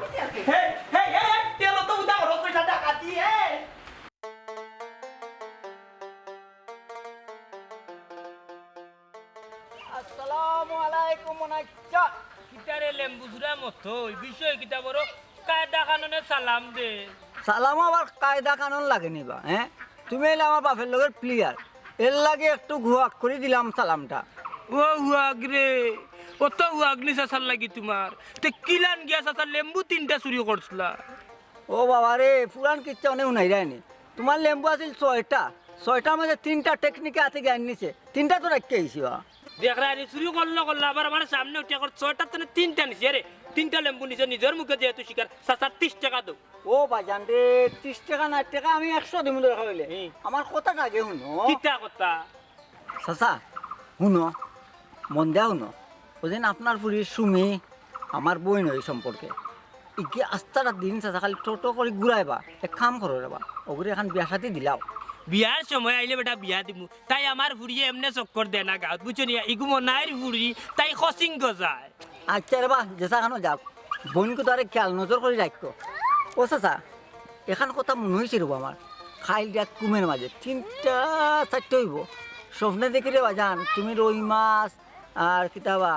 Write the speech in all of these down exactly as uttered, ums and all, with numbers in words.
হে, হে, হে, হে, তেল তো উদা খরচ কইরা ডাকাতি, হে। আসসালামু আলাইকুম, মনাইচ্চা। কিতারে লেম্বু চুরা মতো, ওই বিষয় কিতা বড় কায়দা কানুনে সালাম দে। সালামও আবার কায়দা কানুন লাগে নি বা, হ্যাঁ? তুমি অইলে আমার বাপের লগের player, এর লাগি একটু হুয়াক করি দিলাম সালামটা। ও হুয়াক রে, অত হুয়াক নি চাচার লাগি তুমার? তে কিলান গিয়া চাচার লেম্বু তিনটা চুরি করছলা? ও বাবা রে, পুরান কিচ্ছা অনে হুনাইরায় নি। তুমার লেম্বু আছিল ছয়টা, ছয়টার মাঝে তিনটা টেকনিকে আতে গিয়া আনিছে, তিনটা তো রাখিয়া আইছি বা। দেখরায় নি, চুরি করলা করলা, আবার আমার সামনে উঠিয়া কর ছয়টার তনে তিনটা নিছে। আরে, তিনটা লেম্বু নিছে, নিজর মুখে যেহেতু স্বীকার, চাচার তিশ টেকা দেও। ও ভাইজান রে, তিশ টেকা না, টেকা আমি একশো দিমু দরকার অইলে। হুম। আমার কথাটা আগে হুনো। কিতা কথা? চাচা, হুনো, মন দিয়া হুনো। ওই দিন আপনার ফুরি সুমি, আমার বইন অয় সম্পর্কে, ইগি আস্তাটা দিন চাচা খালি টো টো করি ঘুরাইবা। এক কাম করো রে বা, ওগুরে এখন বিয়া শাদি দিলাও। বিয়ার সময় আইলে বেটা বিয়া দিমু, তাই আমার ফুরিয়ে এমনে চক্কর দেয় না গাঁওত, বুঝছো নি? ইগু মনাইর ফুরি, তাই খসিং গজায়। আচ্ছা রে বা, যেছা খানো যাও, বইনকু তারে খেয়াল নজর করি রাখো। ও চাচা, এখান কথা মনে হইছে রে বা আমার, খাইল রাত ঘুমের মাঝে তিনটা চারটা অইবো, স্বপ্নে দেখি রে বা জান, তুমি রুই মাছ আর কিতাবা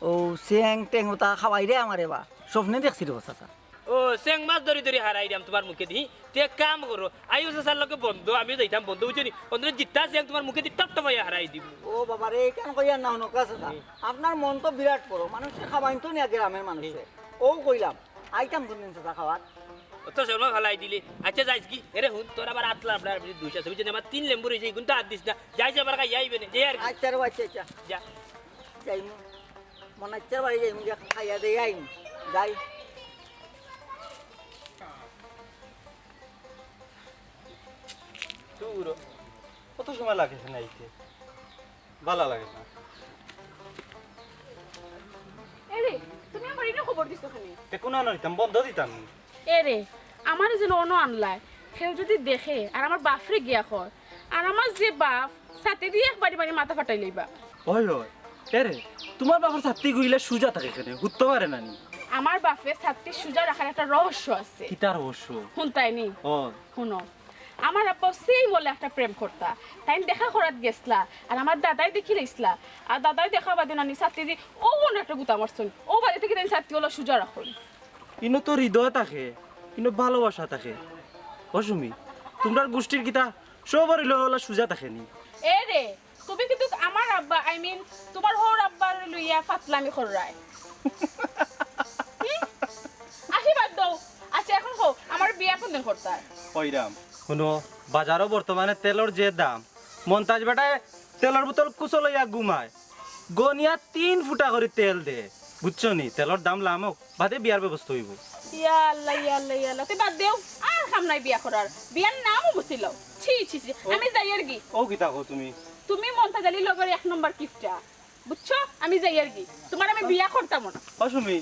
ও চেং টেং ওটা খাওয়াইরায় আমারে বা, স্বপ্নে দেখছি রে বা চাচা। ও, চেং মাছ ধরি ধরি হারাইরাম তুমার মুখেদি। তে এক কাম করো, আইও চাচার লগে বন্দ, আমিও যাইতাম বন্দ, বুঝছো নি? অন্তত জিত্তা চেং তুমার মুখেদি টপ টপাইয়া হারাই দিমু। ও বাবা রে, কেন কইয়ার না হুনো চাচা? হুম। আপনার মন তো বিরাট বড়, মানুষরে খাওয়াইন তো নি আগে গ্রামের মানুষরে। হুম। ও কইলাম, আইতাম কোনদিন চাচা খাওয়াত? অত সময় ফালাই দিলি। আচ্ছা, যাইস কি? এরে হুন, তোর আবার আতলা আপনার দুষ আছে, বুঝছো নি? আমার তিন লেম্বু রইছে, ইগুন তো আর দিস না। যাইস আবার খাইয়া আইবে নে, যে আর কি। আচ্ছা রে, আচ্ছা, আচ্ছা। যা। যাইমু। মনাইচ্চার বাড়ি যাইমু, গিয়া খাইয়া দেই আইমু। যাই। দূর। কত সময় লাগে এখানে আইতে? ভালা লাগে না। এরে, তুমি আমার ইনো খবর দিছো কেনে? তে কুনানো দিতাম, বন্দ দিতাম নি। এরে, আমারে যেন অনো আনলায়, কেউ যদি দেখে আর আমার বাপরে গিয়া কয়, আর আমার যে বাপ, ছাতিদি এক বাড়ি মারি মাথা ফাটাই লইবা। অয়, অয়। এরে, তুমার বাপর ছাতি কইলে সুজা থাকে কেনে, হুততো পারে না নি? আমার বাপে ছাতি সুজা রাখার একটা রহস্য আছে। কিতা রহস্য? হুনতায় নি? অয়। হুনো, আমার আব্বা সেই বলে একটা প্রেম করতা, তাইন দেখা করাত গেছলা, আর আমার দাদায় দেখিলাইছলা, আর দাদায় দেখা বাদে নানি ছাতি দি ও মনে একটা গুতা মারছইন, ও বাদে থাকি তাইন ছাতি অলা সুজা রাখইন। ইনো তো হৃদয় থাকে, ইনো ভালোবাসা থাকে। ও সুমি, তুমরার গুষ্টির কিতা সবর হৃদয় অলা সুজা থাকে নি? এরে, তুমি কিন্তু আমার আব্বা, I mean, তুমার হউর আব্বারে লইয়া ফাতলামি কররায়। হুম? আসি করতায়। কইরাম। হুনো, বাজারো বর্তমানে তেলর যে দাম, মন্তাজ বেটায় তেলর বোতল কুচো লইয়া ঘুমায়, গনিয়া তিন ফুটা করি তেল দে, বুঝছো নি? তেলর দাম লামক, বাদে বিয়ার ব্যবস্থা অইবো। ইয়া আল্লাহ, ইয়া আল্লাহ, ইয়া আল্লাহ, তে বাদ দেও, আর কাম নাই বিয়া করার, বিয়ার নামও মুছিলাও। ছি, ছি, ছি, আমি যাইয়ার গি। ও কিতা কও তুমি? তুমি মন্তাজ আলীর লগর এক নম্বর কিপটা। বুঝছো? আমি যাইয়ার গি। তুমার আমি বিয়া করতাম না। ও সুমি,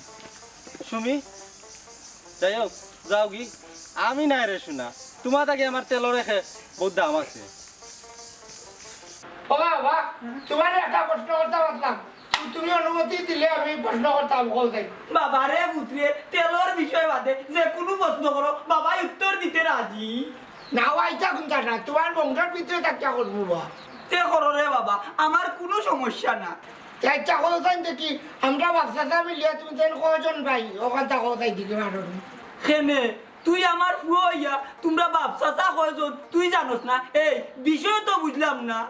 সুমি, যাই হোক, যাও গি। আমি নাই রে সোনা, তুমার থাকি আমার তেলর একে বউত দাম আছে। ও বাবা, তুমারে একটা প্রশ্ন করতাম আছলাম। তু-, তুমি অনুমতি দিলে আমি প্রশ্ন করতাম, কও যাই। বাবা রে পুত্রে, তেলর বিষয় বাদে যে কুনু প্রশ্ন করো, বাবায় উত্তর দিতে রাজি। না, ও আইতা কুনতা না, তুমার বংশর ভিতরে থাকিয়া করমু বা। তে করো রে বাবা, আমার কুনু সমস্যা না। তে আইচ্ছা, কও তাইন দেখি, আমরা বাপ চাচা মিলিয়া তুমি তাইন কয়জন ভাই? অখানতা কও তাইন দেখি, মারো নি। কেনে, তুই আমার ফুয়া অইয়া তুমরা বাপ চাচা কয়জন তুই জানোস না? এই বিষয় তো বুঝলাম না।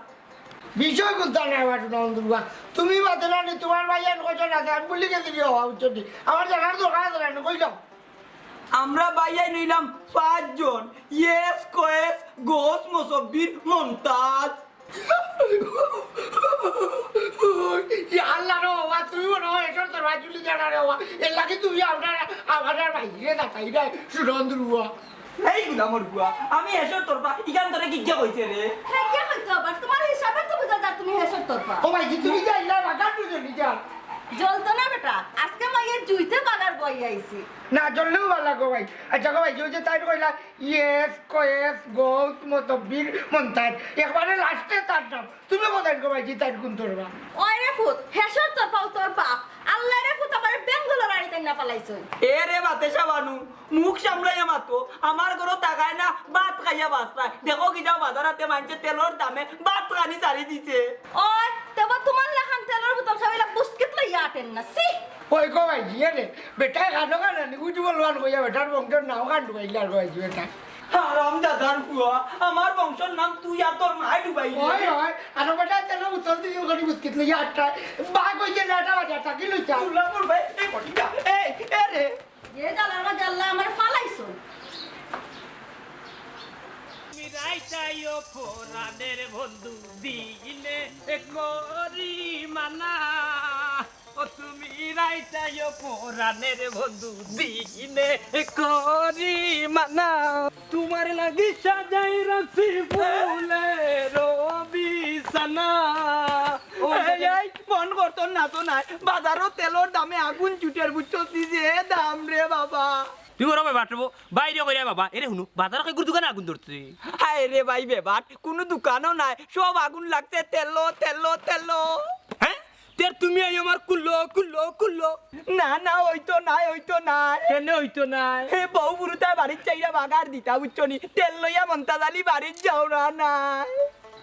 বিষয় বুঝতাম না, মারো না, অন্ধুয়া। তুমি বাদে না নি, তুমার ভাইয়াইন কয়জন আছে? আমি ভুলি গেছি রে, অবা, বুঝছো নি? আমার জানার দরকার আছে না, কইলাম। আমরা ভাইয়াইন অইলাম পাঁচজন। ইয়েস, কয়েস, গৌস, মুসব্বির, মন্তাজ। ইয়া আল্লাহ রে বাবা, তুমি মনে হয় এসব তোর ভাই চুলি জানা রে বাবা। এর লাগি তুমি আপনার, আমার আর ভাই রে না, তাই না? সুরন দুরুয়া। এই গুলামর ফুয়া, আমি হেশর তরফা, ইখান তোরে কিগিয়ে কইছে রে? হে, কে কইতো আবার? তুমার হিসাবে তো বুঝা যায় তুমি হেশর তরফা। ও ভাই, তুমি যাই না, বাগান বুঝে নি যান। জ্বলতো না বেটা, আজকে মাইয়ে জুইতে বাগার বই আইছি। না জ্বললেও ভালা গো ভাই। আইচ্ছা গো ভাই, ওই যে তাইন কইলা, ইয়েস, কয়েস, গৌস, মতব্বির, মন্তাজ। একবারে লাস্টে তার নাম। তুমি কও তাইন গো ভাই, জি তাইন কুন তরফা? ওই রে ফুত, হেশর তরফাও তোর বাপ। আল্লাহ রে ফুত, আমারে বেঙ্গলো রাড়ি তাই না ফালাইছই। এ রে বাতেশা বানু, মুখ সামলাইয়া মাতো। আমার ঘরো তাকায় না, ভাত খাইয়া বাঁচতায়। দেখো কি যাও বাজারাতে মাইনষে তেলর দামে ভাত খানি ছাড়ি দিছে। ওই, তেবা তুমার লাখান তেলর বোতল খাইলা বুস্কিট লইয়া আটেন না, ছি। ওই গো ভাই, জি রে, বেটায় খানো খানো নি, উঠি বলবান কইয়া বেটার বংশর নাম খান ঢুকাইলে আর গো ভাই, জি বেটা। হারাম দাদার ফুয়া, আমার বংশর নাম তুই আর তোর মায় ডুবাইলে। ওই, ওই, আরো বেটা তেল উতল দিয়ে ওখানে বিস্কিট লইয়া আটটা। বাঘ ওই যে নাটা বাজা, তাকে লইতা। তুলা মোর ভাই, এই কটিকা, এই, এ রে। যে জ্বালার মাঝে আল্লাহ আমার ফালাইছো। তুমি রাইতাইও পরাণের বন্ধু দিনে করি মানা। ও তুমি রাইতাইও পরাণের বন্ধু দিনে করি মানা। তোমার লাগি সাজাই রাখছি ফুলের বিছানা। ও এই, এই, মন করতো না তো নাই। বাজারো তেলর দামে আগুন ছুটের, বুঝছো? তুই যে দাম রে বাবা। তুই ওরা ভাই বাটবো, বাইরে কইরা বাবা। এরে হুনো, বাজার কই গুর দোকানে আগুন ধরছে। হায় রে ভাই বেবাট, কুনু দোকানও নাই, সব আগুন লাগছে তেলো, তেলো, তেলো। হ্যাঁ? তে তুমি আই আমার কুলো, কুলো, কুলো। না, না, অইতো নায়, অইতো নায়। কেনে অইতো নায়? হে, বউ বুরুতায় বাড়িত চাইরা বাগার দিতা, বুঝছো নি? তেল লইয়া মন্তাজ আলী বাড়িত যাওরা নায়।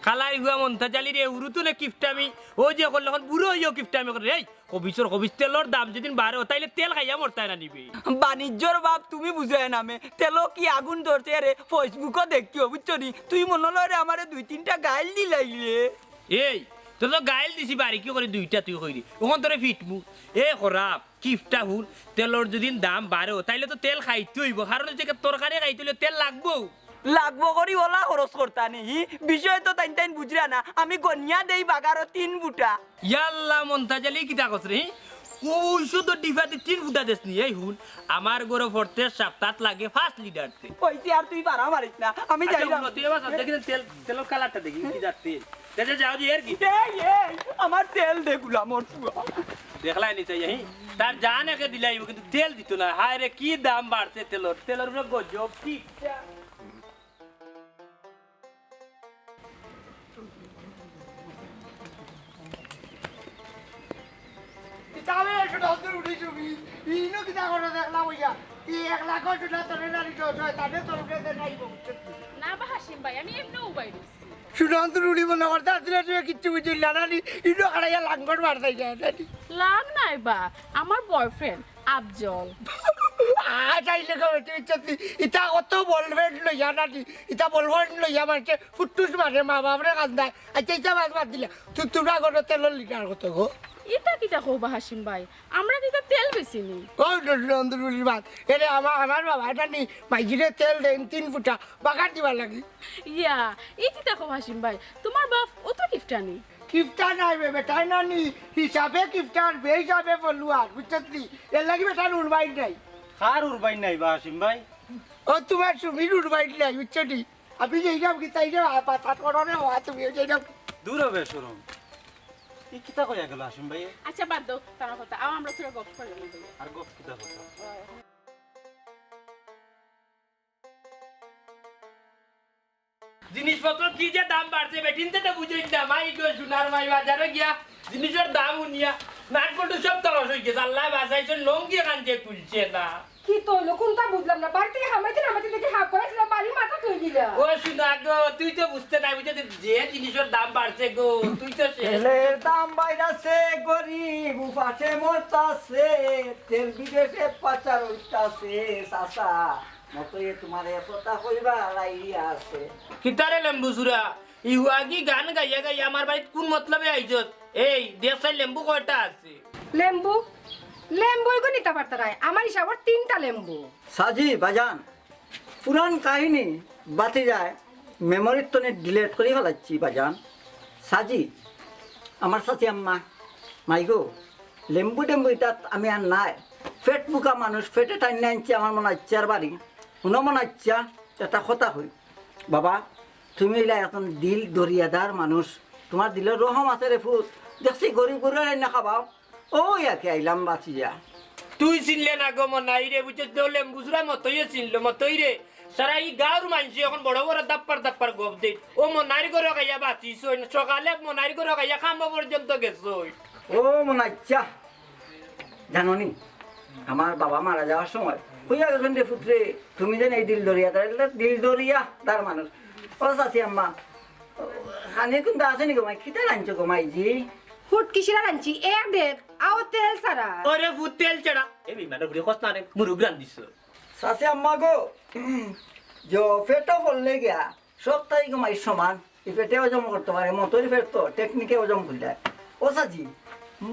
কালাই হুয়া মন্তাজ আলী রে, হুরুতু নে কিপটামি। ও যে করলে অখন বুড়ো অইও কিপটামি করে। এই, কবিছর কবিছ তেলর দাম যেদিন বাড়ে, তাইলে তেল খাইয়া মরতায় না নিবে। বাণিজ্যর বাপ তুমি বুঝায় নামে, তেলো কি আগুন ধরছে রে, Facebook-ও দেখিও, বুঝছো নি? তুই মনো লয় রে আমারে দুই তিনটা গাইল দিলাইলে। এই, তোর তো গাইল দিছি বাড়ি কি করি দুইটা তুই কইরি। অখন তোরে ফিটমু। এ খরাপ, কিপটা হুন, তেলর যুদি দাম বাড়ে, তাইলে তো তেল খাইতে অইবো। কারণ অইছে কি, তরকারি খাইতে অইলে তেল লাগবো। লাগবো করি ওলা খরচ করতা নি, হি? বিষয় তো তাইন তাইন বুঝরা না। আমি গনিয়া দেই বাগারো তিন ফুটা। ইয়াল্লা, মন্তাজ আলী কিতা কস রে, হি? ওই শুধু ডিফাতে তিন ফুটা দেস নি। এই হুন, আমার ঘরো ফরতে সাপ্তাত লাগে পাঁচ লিটার তেল। কইছি আর তুই বাড়া মারিস না, আমি আচ্ছা, যাইলাম। হুনো, তুই এবার সব দেখি তেল, তেলর কালারটা দেখি, কি জাত তেল। যা, যা, যাও, যে এর কি? এই, এই, আমার তেল দে গুলামর ফুয়া। দেখলাই নি চাই, হি? তার জান একে দিলাইবো, কিন্তু তেল দিতো না। হায় রে, কি দাম বাড়ছে তেলর। তেলর উপরে গজব, কি ইচ্ছা। কিতাবে একশো দশ জন উঠি চুবি। ইনো কিতা করে দেখলা বইয়া? ই এক লাখ জন না তোরে নারী কেউ ছয়, তাদের তোর উপরে দেন আইবো, বুঝছো? না বা হাসিম ভাই, আমি এমনিও উবাই রইছি। সুনাম তো রুড়ি মনে করতে আসলে তুই কিচ্ছু বুঝলি না, নানি? ইনো খাড়াইয়া লাঙ্গর মার দেয় যায়, নানি? লাং নাই বা, আমার বয়ফ্রেন্ড আফজল। আ, চাইলে গো, তুই ইচ্ছা তুই, ইতা অত বলফ্রেন্ড লইয়া নানি? ইতা বলফ্রেন্ড লইয়া মানছে ফুটুস মারে, মা বাপরে কান্দায়। আচ্ছা, ইতা বাদ বাদ দিলে। তু-, তোমরা ঘরো তেলর লিটার কত গো? ইতা কিতা কও বা হাসিম ভাই? আমরা কিতা তেল বেচিনি? ও নন্দুর বুলির মাত। এরে আমার, আমার বাবা এটা নি মাইজিরে তেল দেইন তিন ফুটা বাগার দিবার লাগি। ইয়া, ই কিতা কও হাসিম ভাই? তোমার বাপ অত কিপটা নি? কিপটা নায় বে বেটা, নানি হিসাবে কিপটার, বেহিসাবে ফলুয়ার, বুঝছত নি? এর লাগি বেটার উড়বাই নাই। কার উড়বাই নাই বা হাসিম ভাই? ও তোমার সুমির উড়বাই নাই, বুঝছো নি? আমি যেইরাম কিতা এইরাম পাতা করো রে, ও তুমি যেইরাম। দূর হবে শরম। ই কিতা কইয়া গেল হাসিম ভাই? আচ্ছা, বাদ দাও তার কথা। আও, আমরা থুড়া গপ করি। আর গপ কিতা কথা? জিনিসপত্র কি যে দাম বাড়ছে, বেটিন্তে তো বুঝইন না। মাই গো, সোনার মাই বাজারো গিয়া জিনিসর দাম হুনিয়া নাট বল্টু সব তলস অই গেছে। আল্লায় বাঁচাইছে, লুঙ্গি এখান যে খুলছে না। কিতা অইলো, কুনটা বুঝলাম না। বাড়ি থাকি হামাইতে না হামাইতে দেখি হাফ করা ছিল, বাড়ির মাথা থই দিলা। ও সোনা গো, তুই তো বুঝতে নাই, বুঝতে যে জিনিসর দাম বাড়ছে গো, তুই তো শেষ। তেলের দাম বাইড়াছে, গরিব উপাসে মরতাছে, তেল বিদেশে পাচার অইতাছে, চাচা। মতইয়ে তোমারে কথা কইবা লাইয়া আছে। কিতারে লেম্বু চুরা? ইহুয়াগি গান গাইয়া গাইয়া আমার বাড়িত কুন মতলবে আইছত? এই, দেশে লেম্বু কয়টা আছে? লেম্বু? লেম্বু ইগু নিতা পারতা নায়। আমার হিসাবর তিনটা লেম্বু। সাজি, বাজান, পুরান কাহিনী বাতি যায়, মেমোরির তনে ডিলিট করি ফেলাইছি, বাজান। সাজি, আমার সাথে আম্মা, মাইগো, লেম্বু টেম্বু ইতাত আমি আর নাই। পেট ভুকা মানুষ, পেটে টাইন আনছি আমার মনাইচ্ছার বাড়ি। হুনো মনাইচ্ছা, একটা কথা কই। বাবা, তুমি ইলা একজন দিল দরিয়াদার মানুষ। তোমার দিলর রহম আছে রে ফুত। দেখছি গরিব গরিব রান্না খাবাও। ও ইয়াকে আইলাম বাঁচিয়া। তুই চিনলে না গো মনাইরে, বুঝছস তো, লেম্বু চুরা মতইয়ে চিনলো, মতইরে। সারা ই গাঁওর মানষে এখন বড় বড় দাপ্পার দাপ্পার গপ দেইন। ও মনাইর ঘরো খাইয়া বাঁচিছইন, সকালে মনাইর ঘরো খাইয়া কামো পর্যন্ত গেছইন। ও মনাইচ্ছা, জানো নি, আমার বাবা মারা যাওয়ার সময় কইয়া গেছইন রে পুত্রে, তুমি যেন এই দিল দরিয়া, তার দিল দরিয়া তার মানুষ। ও চাচি আম্মা, খানি কুন্তা আছে নি গো মাই? কিতা রানছো গো মাইজি? হুটকি শিরা রানছি, এ দেখ, আও তেল ছাড়া। ওরে ফুত তেল ছাড়া। এ বিমানে ঘুরে খোঁজ না রে, মুরুগ রান দিছ। চাচি আম্মা গো, যে পেটো পড়লে গিয়া, সপ্তাহে গো মাই সমান, এই পেটে হজম করতে পারে, মতইর পেট তো, টেকনিকে হজম করলে। ও চাচি,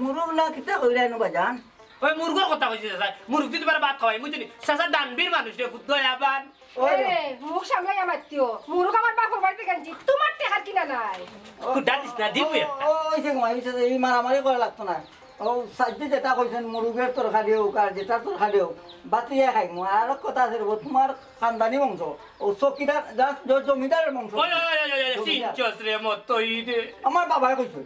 মুরুগ না কিতা কইরা এনো বাজান? ওই মুরগর কথা কইছি চাচা, মুরুগ দি তুমার ভাত খাওয়াই, বুঝছনি? চাচা দানবীর মানুষ রে, ফুত দয়াবান। ওই রে। এরে, মুখ সামলাইয়া মাতিও। মুরুগ আমার বাপর বাড়িত গেছি, তুমার টেকার কিনা নাই। ও, কুটা দিস না, দিবি ও, একটা। ও, ওই যে ঘুমাই, ওই যে এই মারামারি করা লাগতো না। ও, সাইডে যেটা কইছেন, মুরুগের তরকারি হোক আর যেটা তরকারি হোক, বাতিয়ে খাইমু। আর এক কথা আছে রে, ও তুমার খানদানি বংশ। ও চকিদার, যা, জ-, জমিদারের বংশ। ওই, ওই, ওই, ওই, ওই, জমিদার। চিনছস রে, মতই রে। আমার বাবায় কইছে।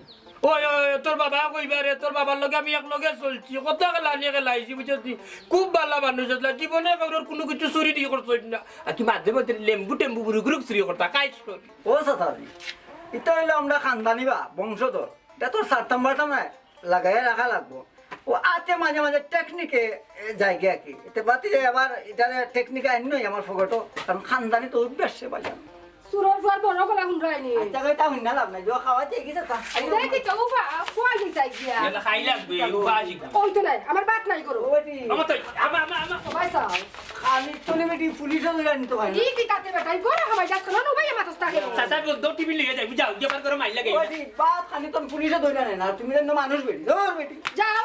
ওই, ওই, ওই, তোর বাবা কইবা রে, তোর বাবার লগে আমি এক লগে চলছি, কত খেলানি খেলাইছি, বুঝছস নি? খুব ভালা মানুষ আছলা, জীবনে কারোর কুনু কিছু চুরি নি করছস না। আর তুই মাঝে মধ্যে লেম্বু টেম্বু বুরুক বুরুক চুরি করতা, খাইস করি। ও চাচাজি, ইটা অইলো আমরা খানদানি বা বংশধর, ইটা তো ছাড়তাম পারতাম না, লাগাইয়া রাখা লাগবো। ও আতে মাঝে মাঝে টেকনিকে, এ, যায় গিয়া কি, এতে বাতি যায় আবার, ইটারে টেকনিকে আইন নই আমার ফকটো, কারণ খানদানি তো অভ্যাস সে বাজান। চুরর ফুয়ার বড় গলা হুনরায়নি। আচ্ছা, কই তা হুননা লাভ নাই, জুয়া খাওয়া দিয়ে গেছে তা। এই দেখি তো, উবা, কোয়া গেছে গিয়া। এটা খাই লাগবে, উবা আসি। ওই তো নাই, আমার ভাত নাই করো। ও বেটি। আমার তো, আমা, আমা, আমা। ভাই সাহেব। খালি তো নেবে, পুলিশও ধরে আনতে পারে। ই কি তাতে বেটা, এই গরম হামাই যাচ্ছে না, উবাই আমার তো থাকে। চাচা, বল, দো টিভি লিয়ে যাই, বুঝাও, যে বার করে মাইর লাগে। ও বেটি, ভাত খালি তো পুলিশও ধরে আনে না, তুমি যেন মানুষ বেটি, ধর বেটি। যাও।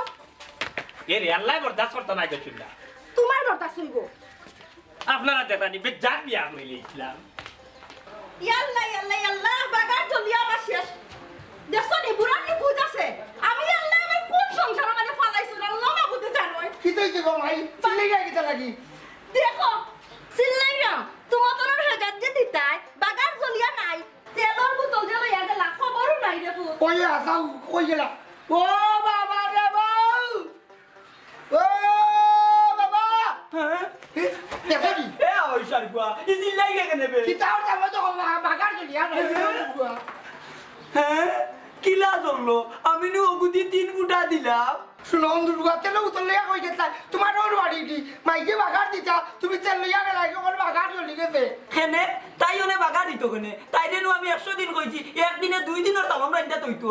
এ রে, আল্লাহ বরদাস্ত করতো না, গেছিল না। তোমার বরদাস্ত হইব। আপনারা দেখানি, বেজাত বিয়া হইলে ইসলাম। ইয়াল্লা, ইয়াল্লা, ইয়াল্লা, বাগার জ্বলিয়া আমার শেষ। দেখছো নি, বুড়ার কি বুঝ আছে? আমি আল্লাহ আমার কোন সংসার মানে ফালাইছো না, আল্লাহ মাবুদে জানো। কি তো হইছে গো মাই? চিল্লাই গিয়া কিতা লাগি? দেখো, চিল্লাই না। তোমার তোর হেজাত যে দিতাই, বাগার জ্বলিয়া নাই। তেলর বোতল যে লইয়া গেলা, খবরও নাই রে পুত। ওই আসাও, কই গেলা? ও বাবা রে বউ! ও বাবা! হ্যাঁ? এ, দেখো নি? এ, ওই সারগুয়া, ই চিল্লাই গে কেনে বে? কিতা ওর যাবো তো বা-, বাগার গেলি, আর এই হ্যাঁ? বাগার গেলি। হ্যাঁ? কিলা চললো? আমি নু ওগুদি তিন ফুটা দিলাম। শুনো, দুর্গা তেল উতল লইয়া কই গেছলা? তোমার ওর বাড়ি দি, মাইকে বাগার দিতা, তুমি তেল লইয়া গেলা, কি ওর বাগার জ্বলি গেছে। কেনে? তাই ওনে বাগার দিত কেনে? তাইরে নু আমি একশো দিন কইছি, একদিনে দুই দিনর চালন রান্দা তৈতো।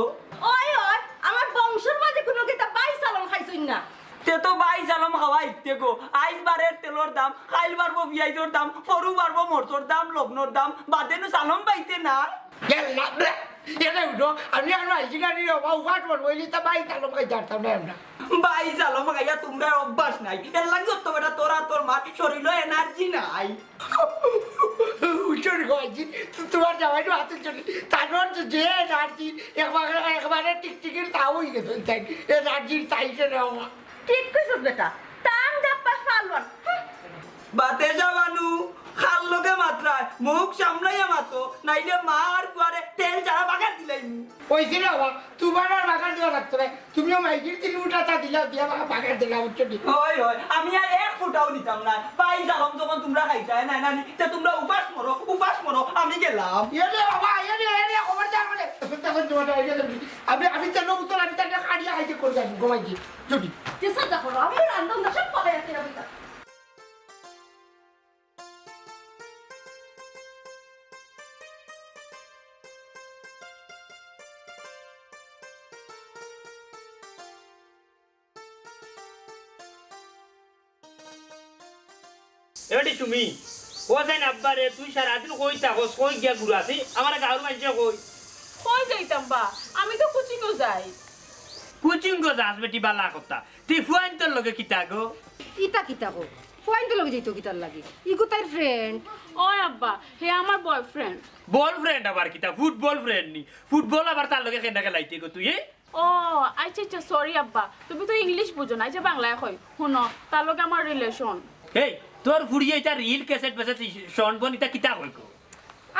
ওই, ওই, আমার বংশর মাঝে কোনো কিতা বাই চালন খাইছইন না। তে তো বাই চালন খাওয়া ইত্যে গো। আইজ বারের তেলর দাম, কাইল বাড়বো পিয়াইজর দাম, পরু বাড়বো মরচর দাম, লবণর দাম, বাদে নু চালন পাইতে না। গেল না, বে। এরে উঠো, আমি আর মাইজি গাড়ি রে বাবা, উপাস মরবো, এলি তা বাইশ আলম খাই জানতাম না আমরা। বাইশ আলম খাইয়া তোমরার অভ্যাস নাই, এর লাগি তো বেটা তোরা তোর মার শরীরও এনার্জি নাই। উঠো রে বাবাজি, তো তোমার জামাই তো হাতে চলি, তার তো যে এনার্জি, একবার, একবারে টিকটিকির তাও হয়ে গেছে, তাই এনার্জির তাইছে রে বাবা। ঠিক কইছস বেটা, টান দাপ্পা ফালওয়ান। বাতেজা মানু, খাল লগে মাতরায়, মুখ সামলাইয়া মাতো, নাইলে মার কুয়ারে তেল ছাড়া বাগার দিলাইমু। ওই যে রে বাবা, তোমার আর বাগার দেওয়া লাগতো না, তুমিও মাইজির তিন ফুটা তা দিলাও, দিয়া বাবা বাগার দিলাও, বুঝছো নি? ওই, ওই, আমি আর এক ফুটাও নিতাম না। পাই জালম যখন তোমরা খাইতায় না, না, নি, তে তোমরা উপাস মরো, উপাস মরো, আমি গেলাম। এ রে বাবা, এ রে, এ রে, খবর যা করে। তখন তোমার আইডিয়া দেবি। আমি, আমি তেল বোতল, আমি তাকে কাড়িয়া খাইতে করে যাবো, ঘুমাই গিয়ে। যদি। যে চিন্তা করো, আমি রান্ধন সব পালাই আর তেরা। এবারে তুমি, ও যাইন আব্বা রে, তুই সারাদিন কই থাকস, কই গিয়া ঘুরাস? এই আমার গাঁওর মাইনষে কই? কই যাইতাম বা? আমি তো কোচিংও যাই। কোচিংও যাস বেটি, বালা কথা। তুই ফুয়াইন্তর লগে কিতা গো? ইতা কিতা গো? ফুয়াইন্তর লগে যাইতো কিতার লাগি? ইগু তাইর ফ্রেন্ড। ওই আব্বা, হে আমার বয়ফ্রেন্ড। বয়ফ্রেন্ড আবার কিতা? ফুটবল ফ্রেন্ড নি? ফুটবল আবার তার লগে কেনে খেলাইতে গো তুই, এ? ও, আচ্ছা, আচ্ছা, সরি আব্বা, তুমি তো ইংলিশ বুঝো না, এই যে বাংলায় কই, হুনো, তার লগে আমার রিলেশন। এই, তোর ফুড়িয়ে ইতা রিল ক্যাসেট বেচে তুই শন বন ইতা কিতা কই গো?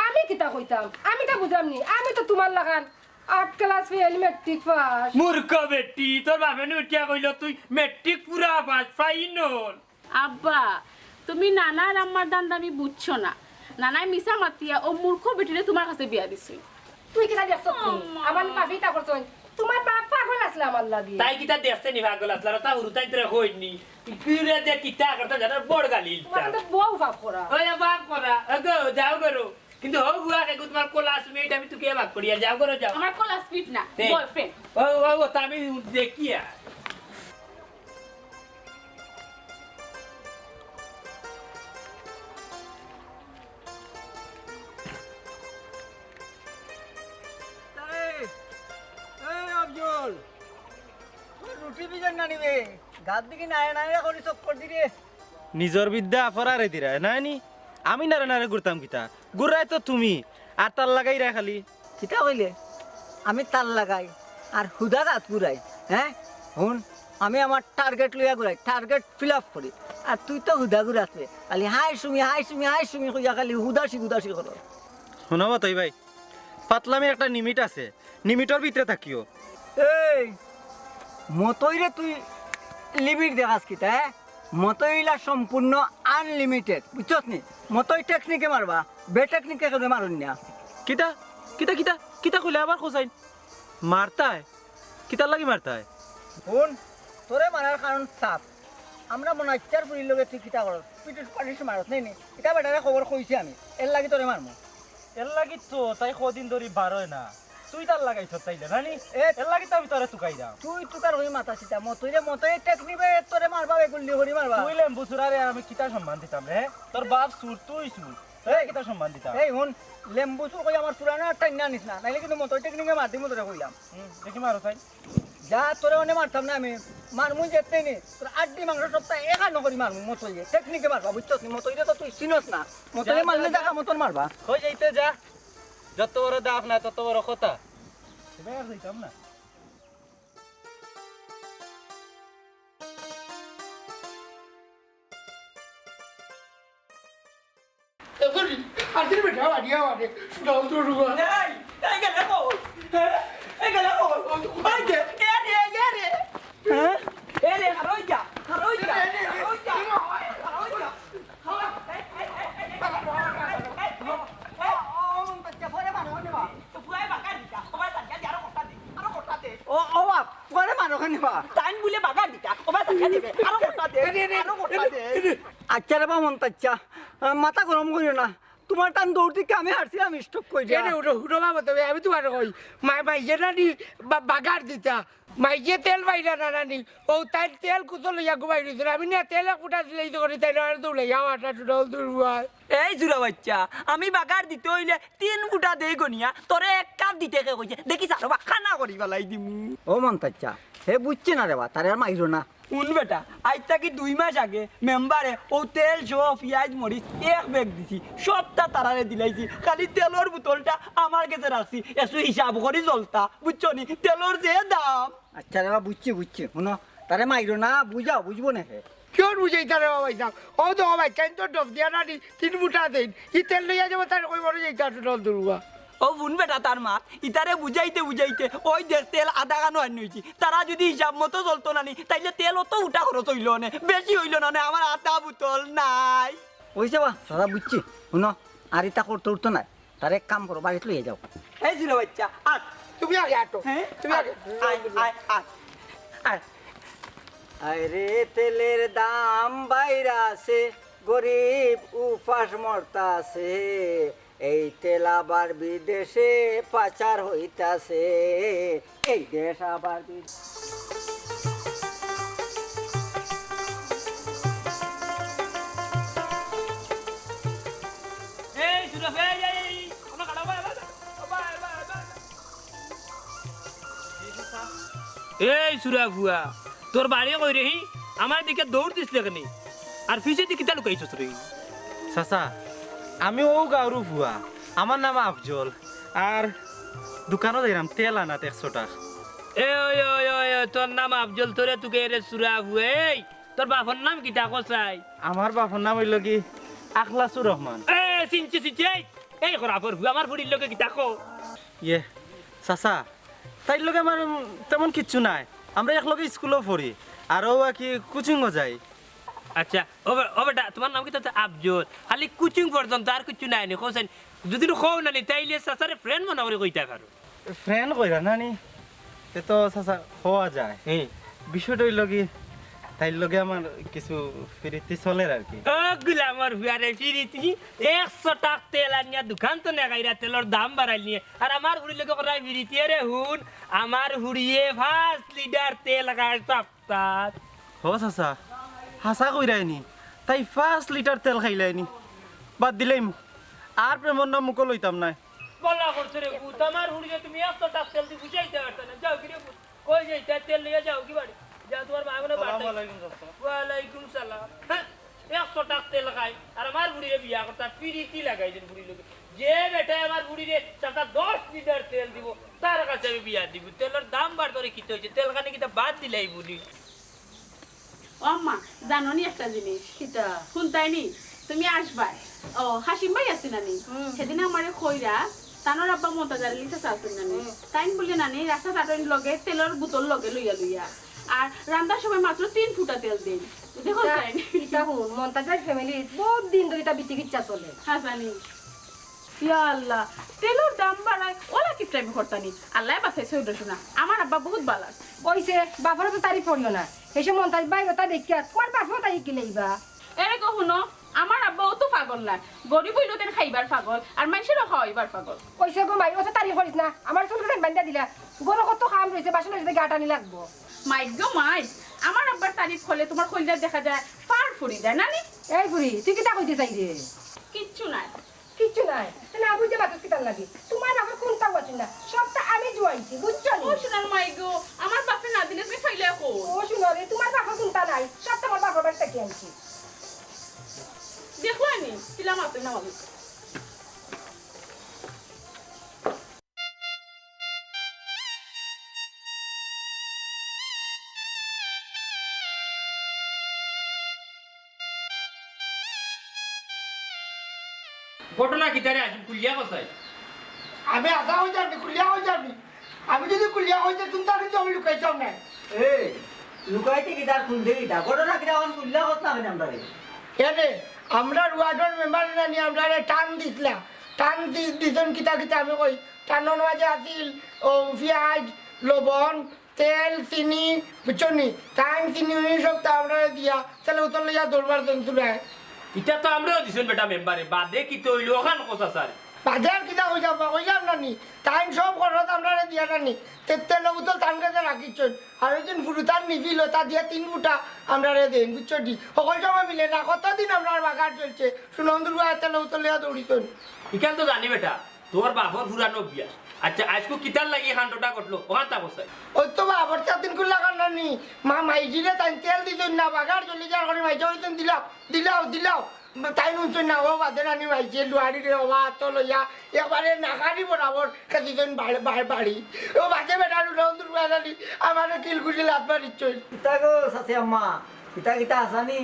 আমি কিতা কইতাম? আমি তো বুঝলাম নি, আমি তো তোমার লাখান আট ক্লাস ফেল, ম্যাট্রিক পাস। মূর্খ বেটি, তোর বাপে নু উঠিয়া কইল তুই ম্যাট্রিক পুরা পাস, ফাইনাল। আব্বা, তুমি নানার আম্মার দান্দামি বুঝছো না। নানায় মিছা মাতিয়া ও মূর্খ বেটিরে তোমার কাছে বিয়া দিছে। তুই কিতা দেখছস নি? আম্মা। আমার বাপে ইতা করছইন। তোমার বাপ পাগল আসলে আমার লাগি। তাই কিতা দেখছে নি পাগল আসলে? আর তা হুরু তাই তোরে কইনি। তুই রে যে কিতা করতে জানার বড় গালি তোমার ইলতা। তো বউ বাপ করা। ওই বাপ করা। ওগো, যাও করো। কিন্তু হো হুয়া কে তোমার ক্লাসমেট, আমি তোকে বাপ করিয়া যাও করো যাও। আমার ক্লাসমেট না, তে। বয়ফ্রেন্ড। ও, ও, ও, তা আমি দেখিয়া। এই, এই আফজল, তোর রুটি বিজন না নিবে? গাত দিকে নায় নায় করি চক্কর দিরে। নিজর বিদ্যা আফরারে দিরা, নায় নি? আমি নারে নারে ঘুরতাম কিতা? ঘুরায় তো তুমি, আর তার লাগাই রে খালি। কিতা কইলে? আমি তার লাগাই, আর হুদা গাত ঘুরাই, হ্যাঁ? হুন, আমি আমার টার্গেট লইয়া ঘুরাই, টার্গেট ফিল আপ করি। আর তুই তো হুদা ঘুরাস রে, খালি হাই সুমি, হাই সুমি, হাই সুমি কইয়া খালি হুদাসি, হুদাসি করো। হুনো বা তই ভাই, পাতলামির একটা লিমিট আছে, লিমিটর ভিতরে থাকিও। এই, মতইরে তুই লিমিট দেখাস কিতা, হ্যাঁ? মতই ইলা সম্পূর্ণ আনলিমিটেড, বুঝছস নি? মতই টেকনিকে মারবা, বেটেকনিকে কেউ মারুন না। কিতা? কিতা, কিতা? কিতা কইলে আবার খোঁজাইন? মারতায়? কিতার লাগি মারতায়? হুন, তোরে মারার কারণ সাফ। আমরা মনাইচ্চার ফুড়ির লগে তুই কিতা করস? পিটিস পাটিস মারস নাই নি? ইটা বেটারে খবর কইছি আমি, এর লাগি তোরে মারমু। এর লাগি তো তাই কদিন ধরি বারয় না। তুই তার লাগাইছস তাইলে, না নি? এ এর লাগি তো আমি তোরে তুকাইরাম। তুই তুকার হই মাথা সিতা, মতইরে মতই টেক নিবে, তোরে মারবা, বেগুল্লি হরি মারবা। তুই লেম্বু চুরা রে, আর আমি কিতা সম্মান দিতাম রে? তোর বাপ চুর, তুই চুর। এই, এই কিতা সম্মান দিতাম? এই হুন, লেম্বু চুর কই আমার পুরানো আর টাইনা নিস না, নাইলে কিন্তু মতই টেকনিকে মার দিমু তোরে কইলাম। হুম, দেখি মারো তাই। যা, তোরে অনে মারতাম না আমি, মারমু যেতে নি, তোর আড্ডি মাংস সপ্তাহে একা নকরি মারমু, মতইয়ে। টেকনিকে মারবা, বুঝছস নি? মতইরে তো তুই চিনস না, মতইয়ে যা, মারলে যা, যা। জাগা মতন মারবা। কই যাইতে যা, যত বড় দাফ না, তত বড় কথা। এবার আর যাইতাম না। এখন আর দিন বেটা বাড়িয়া বাড়ে, সুনাম তো রুয়া। এই, এই গেলে কই? হ্যাঁ? এই গেলে কই? ওই যে, এ রে, এ রে। হ্যাঁ? এ রে, হারই যা, হারই যা, হারই যা, হারই যা। ও, ও বাপ, পরে মারো কেনে বা? তাইন বুলে বাগার দিতা, ও বাপ, তাকে দেবে, আরো কটা দে, আরো কটা দে। আচ্ছা রে বা মন্তাচ্চা, আহ, মাথা গরম করিও না, তুমার তান দৌড় দেখিয়া আমি হারছিলাম স্ট্রোক করি। এরে, উঠো, উঠো বাবা, তবে আমি তুমারে কই, মা-, মাইয়ে নানি বা-, বাগার দিতা। মাইয়ে তেল বাইরা না নানি, অউ তাইর তেল কুতো লইয়া ঘুমাই রইছে। আমি না তেল এক ফুটা দিলেই তো করি, তাই না, আর দৌড়াইয়া আটা টুটা দুর্বল। এই জুরা বাইচ্চা, আমি বাগার দিতে অইলে তিন ফুটা দেই গনিয়া, তোরে এক কাপ দিতে কে কইছে? দেখি সারো বা, খানা করি ফালাই দিমু। ও মন্তাচ্চা, হে বুঝছে না রে বা, তারে আর মাইরো না। হুন বেটা, আইজ থাকি দুই মাস আগে মেম্বারে অউ তেল সহ পিয়াজ মরিচ এক ব্যাগ দিছি, সবটা তারারে দিলাইছি, খালি তেলর বোতলটা আমার গেছে রাখছি। একটু হিসাব করি চলতা, বুঝছো নি? তেলর যে দাম। আচ্ছা রে বা, বুঝছি, বুঝছি। হুনো, তারে মাইরো না, বুঝাও, বুঝবো না হে। কিওর বুঝাইতা রে বা ভাইসাব? অউ দেখো ভাই, কেন তো ডব দিয়া নানি তিন ফুটা দেইন। ই তেল লইয়া যাবো, তারে কই বড় যাইতা, আটু ডল দুর্গা। অউ হুন বেটা তার মাত, ইতারে বুঝাইতে বুঝাইতে অউ দেখ তেল আধা খানো আইন অইছি। তারা যুদি হিসাব মতো চলতো নানি, তাইলে তেল অত উঠা খরচ অইলো নে, বেশি অইলো না নে, আমার আধা বোতল নাই। অইছে বা, দাদা বুঝছি। হুনো, আর ইতা করতে উঠতো না। তারে এক কাম করো, বাড়িত লইয়া যাও। এই জুরা বাইচ্চা, আট। তুমি আগে আটো। হ্যাঁ? তুমি আগে। আয়, আয়, আয়, আয়। আরে তেলের দাম বাইরাছে, গরিব উপাস মরতাছে। এই তেল আবার বিদেশে পাচার হইতাছে, এই দেশ আবার বিদেশে। এই সুরা, এই, এই, এই, এই, ওনা কাটা, ওবা, ওবা, ওবা, ওবা, ওবা। এই সুরা ফুয়া, তোর বাড়ি কই রে হি? আমার দিকে দৌড় দিস লেখনি, আর পিছেদি কিতা লুকাইছস রে? চাচা, আমি অউ গাঁওরউ ফুয়া, আমার নাম আফজল। আর দোকানো যাইরাম তেল আনাত একশো টাকা। এ, ওই, ওই, ওই, ওই, তোর নাম আফজল, তোরে তুকে এরে সুরা ফুয়া। এই, তোর বাপর নাম কিতা কছাই? আমার বাপর নাম অইলো কি আখলাসুর রহমান। এ, চিনছি, চিনছি, এই, এই খরাপর ফুয়া, আমার ফুড়ির লগে কিতা কো? ইয়ে, চাচা, তাইর লগে আমার, উম, তেমন কিচ্ছু নাই। আমরা একলগে স্কুলো পড়ি, আর অউ আর কি কোচিংও যাই। আচ্ছা, ও বে-, ও বেটা, তুমার নাম কিতা? আফজল। খালি কোচিং পর্যন্ত, আর কিচ্ছু নাই নি, কও চাইন। যুদি কও না নি, তাইলে চাচারে friend মনে করি কইতা পারো। Friend কইরা না নি? তে তো চাচা কওয়া যায়। হুম। বিষয়টা অইলো কি, তাইর লগে আমার কিছু পিরিতি চলের আর কি। ও গুলামর ফুয়ারে পিরিতি, একশো টাক তেল আনিয়া দোকান তো নেগাইরা তেলর দাম বাড়াইল নিয়ে। আর আমার ফুড়ির লগে করাই পিরিতি, এরে হুন, আমার ফুড়িয়ে পাঁচ লিটার তেল খায় সপ্তাহ। হ চাচা, হাছা কইরায়নি, তাই পাঁচ লিটার তেল খাইলায়নি। বাদ দিলাইমু, আর প্রেমর নাম মুখো লইতাম নায়। বলা করছে রে পুত, আমার ফুড়িরে তুমি একশো টাক তেল দি বুঝাইতে পারতা না। যাও গি রে পুত, কই যাইতা? তেল লইয়া যাও গি বাড়ি। যাও, তুমার মা মনে আসসালামু বাটাই। আলাইকুম চাচা। ওয়ালাইকুম সালাম। হ্যাঁ, একশো টাক তেল খাই, আর আমার ফুড়িরে বিয়া করতা, পিরিতি লাগাইছইন ফুড়ির লগে। যে বেটায় আমার ফুড়িরে চাচা দশ লিটার তেল দিবো, তার কাছে আমি বিয়া দিমু। তেলর দাম বাড় ধরে কিতা অইছে? তেল খানি কিতা বাদ দিলাই বুলি? ও আম্মা, জানো নি একটা জিনিস? কিতা? হুনতায় নি? তুমি আসবায়। ও, হাসিম ভাই আছে না নি? হুম। সেদিন আমারে কইরা, তানর আব্বা মন্তাজ আলী চাচা আছইন না নি? হুম। তাইন বুলে নানি রাস্তাত আটইন লগে তেলর বোতল লগে লইয়া লইয়া। আর রান্দার সময় মাত্র তিন ফুটা তেল দেইন। দেখো কিতা, তাইন। কিতা হুন, মন্তাজ ভাইর family-ত বউত দিন ধরি ইতা বিতি কিচ্ছা চলে। হ্যাঁ, জানি। ইয়া আল্লাহ, তেলর দাম বাড়ায়, অলা কিতা আমি করতাম নি? আল্লায় বাঁচাইছে অইলো শোনা, আমার আব্বা বউত ভালা আছে। অইছে, বাপরে তো তারিফ করিও না। হেষে মন্তাজ ভাইর অতা দেখিয়া তুমার বাপেও তাই কিলাইবা। এরে গো হুনো, আমার আব্বা অত পাগল নায়, গরিব অইলেও তাইন খাইবার পাগল, আর মাইনষেরও খাওয়াইবার পাগল। অইছে গো মাই, অত তারিফ করিস না, আমার চুল গেছে বান্ধা দিলা, ঘরো কত কাম রইছে, বাসন রইছে, গা টানি লাগবো। মাই গো মাই, আমার আব্বার তারিফ করলে তুমার কইলজাত দেখা যায়, ফাড় ফুরি যায়, না নি? এই ফুরি, তুই কিতা কইতে চাইরে? কিচ্ছু নায়। কিচ্ছু নাই। তে না বুঝে মাতুস কিতার লাগি? তুমার বাপর কুন্তাউ আছে না, সবটা আমি জুয়াইছি, বুঝছো নি? ও সোনার মাই গো, আমার বাপে না দিলে তুমি খাইলে এখন। ও সোনা রে, তুমার বাপর কুন্তা নাই, সবটা আমার বাপর বাড়ি থাকি আনছি। দেখো নি, কিলা মাতুই না মাতুই। ঘটনা কিতা রে আসিম, খুলিয়া কছাই? আমি আধা অই যাবি, খুলিয়া অই যাবি। আমি যুদি খুলিয়া অই যাই, তুমি তার কিন্তু আমি লুকাইতাম না। এই, লুকাইতে কিতা, খুলতে কিতা? ঘটনা কিতা, অখন খুলিয়া কছ না কেনে আমরারে? এরে, আমরার ওয়ার্ডর মেম্বারে নানি আমরারে টান দিছলা। টান দি-, দিছইন কিতা কিতা আমি কই। টানর মাঝে আছিল, ও, পিয়াজ, লবণ, তেল, চিনি, বুঝছো নি? তাইন চিনি উনি সবতা আমরারে দিয়া, তেল উতল লইয়া দৌড় মারছইন তুলায়। ইটা তো আমরারেও দিছইন বেটা মেম্বারে, বাদে কিতা অইলো অখান কও চাচারে। বাদে আর কিতা কইতাম বা, কইলাম না নি, তাইন সব খরচ আমরারে দিয়া না নি, তে তেল বোতল তান গেছে রাখিছইন, আর ওই দিন ফুরুতার নিফিল ওটা দিয়া তিন ফুটা আমরারে দেইন, বুঝছো নি? হকল সময় মিলে না, কতদিন আমরার বাগার চলছে, সুনন্দর ভাই তেল বোতল লইয়া দৌড়িছইন। ইখান তো জানি বেটা, তোর বাপর পুরানো অভ্যাস। আচ্ছা, আইজকু কিতার লাগি কাণ্ডটা ঘটলো, অখানতা কও চাই। ওই তো বাপর চাতিন কুল্লা কান্না নি, মা মাইজিরে তাইন তেল দিছইন না, বাগার চলি যার করে মাইজা অইছইন দিলাও, দিলাও, দিলাও। তাইন হুনছইন না, ও বাদে নানি মাইজে লুয়ারি রে, ও আতো লইয়া, একবারে নাকানি বরাবর খেদিছইন বাড়ি, বাড়ি, বাড়ি। ও বাদে বেটা রুনা হুন্দুর বাজালি, আমারে কিলকুশি লাত মারিছইন। কিতা গো চাচি আম্মা, কিতা কিতা আছানি?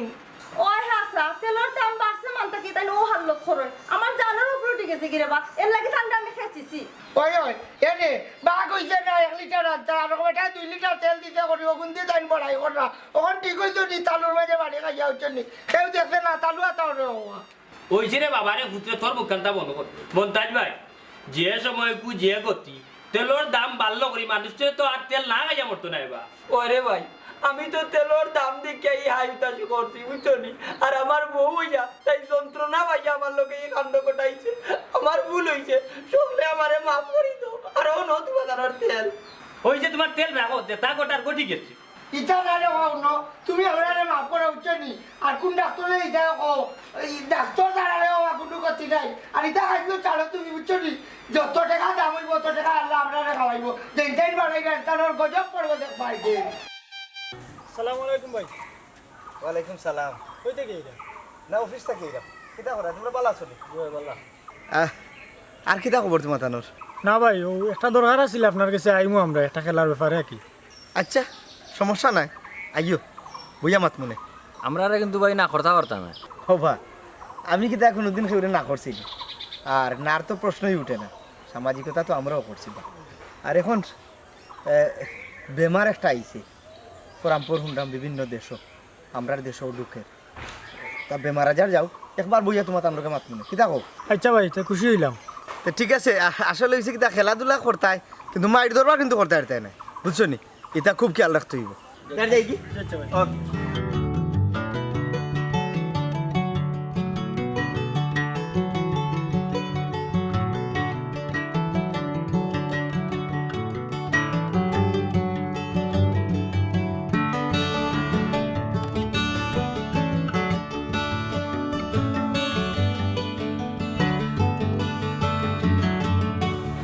ওই হাছা, তেলর দাম বাড়ছে মানতা কি তাইন ও হাল্লত করইন? আমার জানর উপরে উঠি গেছে গি রে বা, এর লাগি তানরে আমি খেছিছি। ওই, ওই, এ রে, বাঘ অইছে না এক লিটার আনতা, আর বেটা দুই লিটার তেল দিতে করি, অগুন দি তাইন বড়াই কররা। অখন ঠিক অইতো নি, তালুর মাঝে বাড়ি খাইয়া অইছে নি। কেউ দেখছে না, তালু আতা ওরে বাবা। অইছে রে বাবা রে, পুত্রে তোর মুখখানতা বন্ধ কর। মন্তাজ ভাই, যে সময়কু যে গতি, তেলর দাম বাড়লো করি মানুষে তো আর তেল না খাইয়া মরতো নায় বা। ওরে ভাই, আমি তো তেলর দাম দেখিয়া ই হাই হুতাশি করছি, বুঝছো নি? আর আমার বউ অইয়া তাই যন্ত্রণা পাইয়া আমার লগে ই কাণ্ড ঘটাইছে। আমার ভুল অইছে, সকলে আমারে মাফ করি দেও। আর অউ নতুন বাজারর তেল। অইছে তুমার তেল রাখো, যেতা ঘটার ঘটি গেছে। ইতা না রে বাবা, অন্য তুমি আমরারে মাফ করা উচিত নি। আর কোন ডাক্তারে ইতা কও, ই ডাক্তার ছাড়া রে বাবা কুনু গতি নাই। আর ইতা খাইলেও ছাড়ো তুমি, বুঝছো নি? যত টেকা দাম অইবো, অত টেকা আল্লায় আমরারে খাওয়াইবো। যেইন যেইন বাড়াইবা, তানর গজব পড়বো দেখবায় গিয়া। আসসালামু আলাইকুম ভাই। ওয়ালাইকুম সালাম। কই থাকি আইরা? না, অফিস থাকি আইরাম। কিতা করা, তুমরা ভালা আছো নি? জি ভাই, ভালা। আহ, আর কিতা খবর তুমরা তানর? না ভাই, অউ একটা দরকার আছিল আপনার গেছে, আইমু আমরা একটা খেলার ব্যাপারে আর কি। আচ্ছা, সমস্যা নাই, আইও, বইয়া মাতমুনে। আমরারে কিন্তু ভাই না করতা পারতা নায়। ও বা, আমি কিতা কুনুদিন কেউরে না করছি নি? আর নার তো প্রশ্নই উঠে না, সামাজিকতা তো আমরাও করছি না। আর এখন, এ, বেমার একটা আইছে, পরামপর হুনরাম বিভিন্ন দেশো, আমরার দেশো ঢুকের। তা বেমার আজার যাউক, একবার বইয়া তুমরা তান লগে মাতমুনে। কিতা কও? আচ্ছা ভাই, তে খুশি অইলাম। তে ঠিক আছে, আ-, আসলে অইছে কিতা, খেলাধুলা করতায়, কিন্তু মাইর দরবার কিন্তু করতায় পারতায় নায়, বুঝছো নি? ইতা খুব খেয়াল রাখতে অইবো। আর যাই কি? আচ্ছা ভাই। ওকে।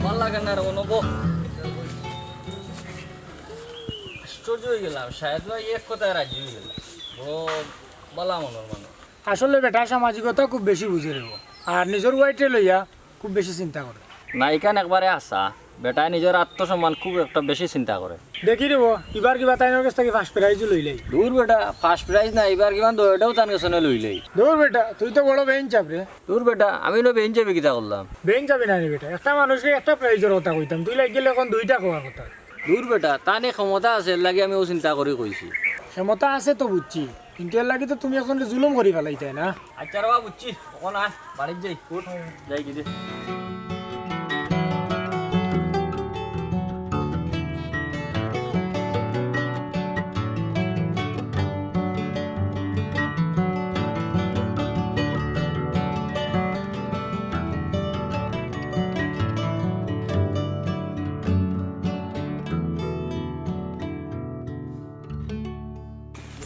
ভালা লাগে না রে, অনুভব। আশ্চর্য অইগেলাম, শাহেদ ভাই এক কথায় রাজি অইগেলা। বড় ভালা মনর মানুষ। আসলে বেটায় সামাজিকতা খুব বেশি বুঝে রে বা। আর নিজর ওয়াইফরে লইয়া খুব বেশি চিন্তা করে। না, ইখান একবারে হাছা। বেটায় নিজর আত্মসম্মান খুব একটা বেশি চিন্তা করে। দেখি রে বা, ইবার কিবা তাইনর গেছ থাকি ফার্স্ট প্রাইজও লইলাই। দূর বেটা, ফার্স্ট প্রাইজ না, ইবার কিবা দৌড়াও তান গেছ থনে লইলাই। দূর বেটা, তুই তো বড় বেইনসাফ রে। দূর বেটা, আমি অনো বেইনসাফি কিতা করলাম? বেইনসাফি নায় রে বেটা, একটা মানুষরে একটা প্রাইজর কথা কইতাম, তুই লাগিলে অখন দুইটা কওয়ার কথা। দূর বেটা, তান ক্ষমতা আছে, এর লাগি আমি অউ চিন্তা করি কইছি। ক্ষমতা আছে তো বুঝছি, কিন্তু এর লাগি তো তুমি অখন জুলুম করি ফালাইতায় না। আচ্ছা রে বা, বুঝছি, অখন আয়, বাড়িত যাই। উঠ, যাই গি দে।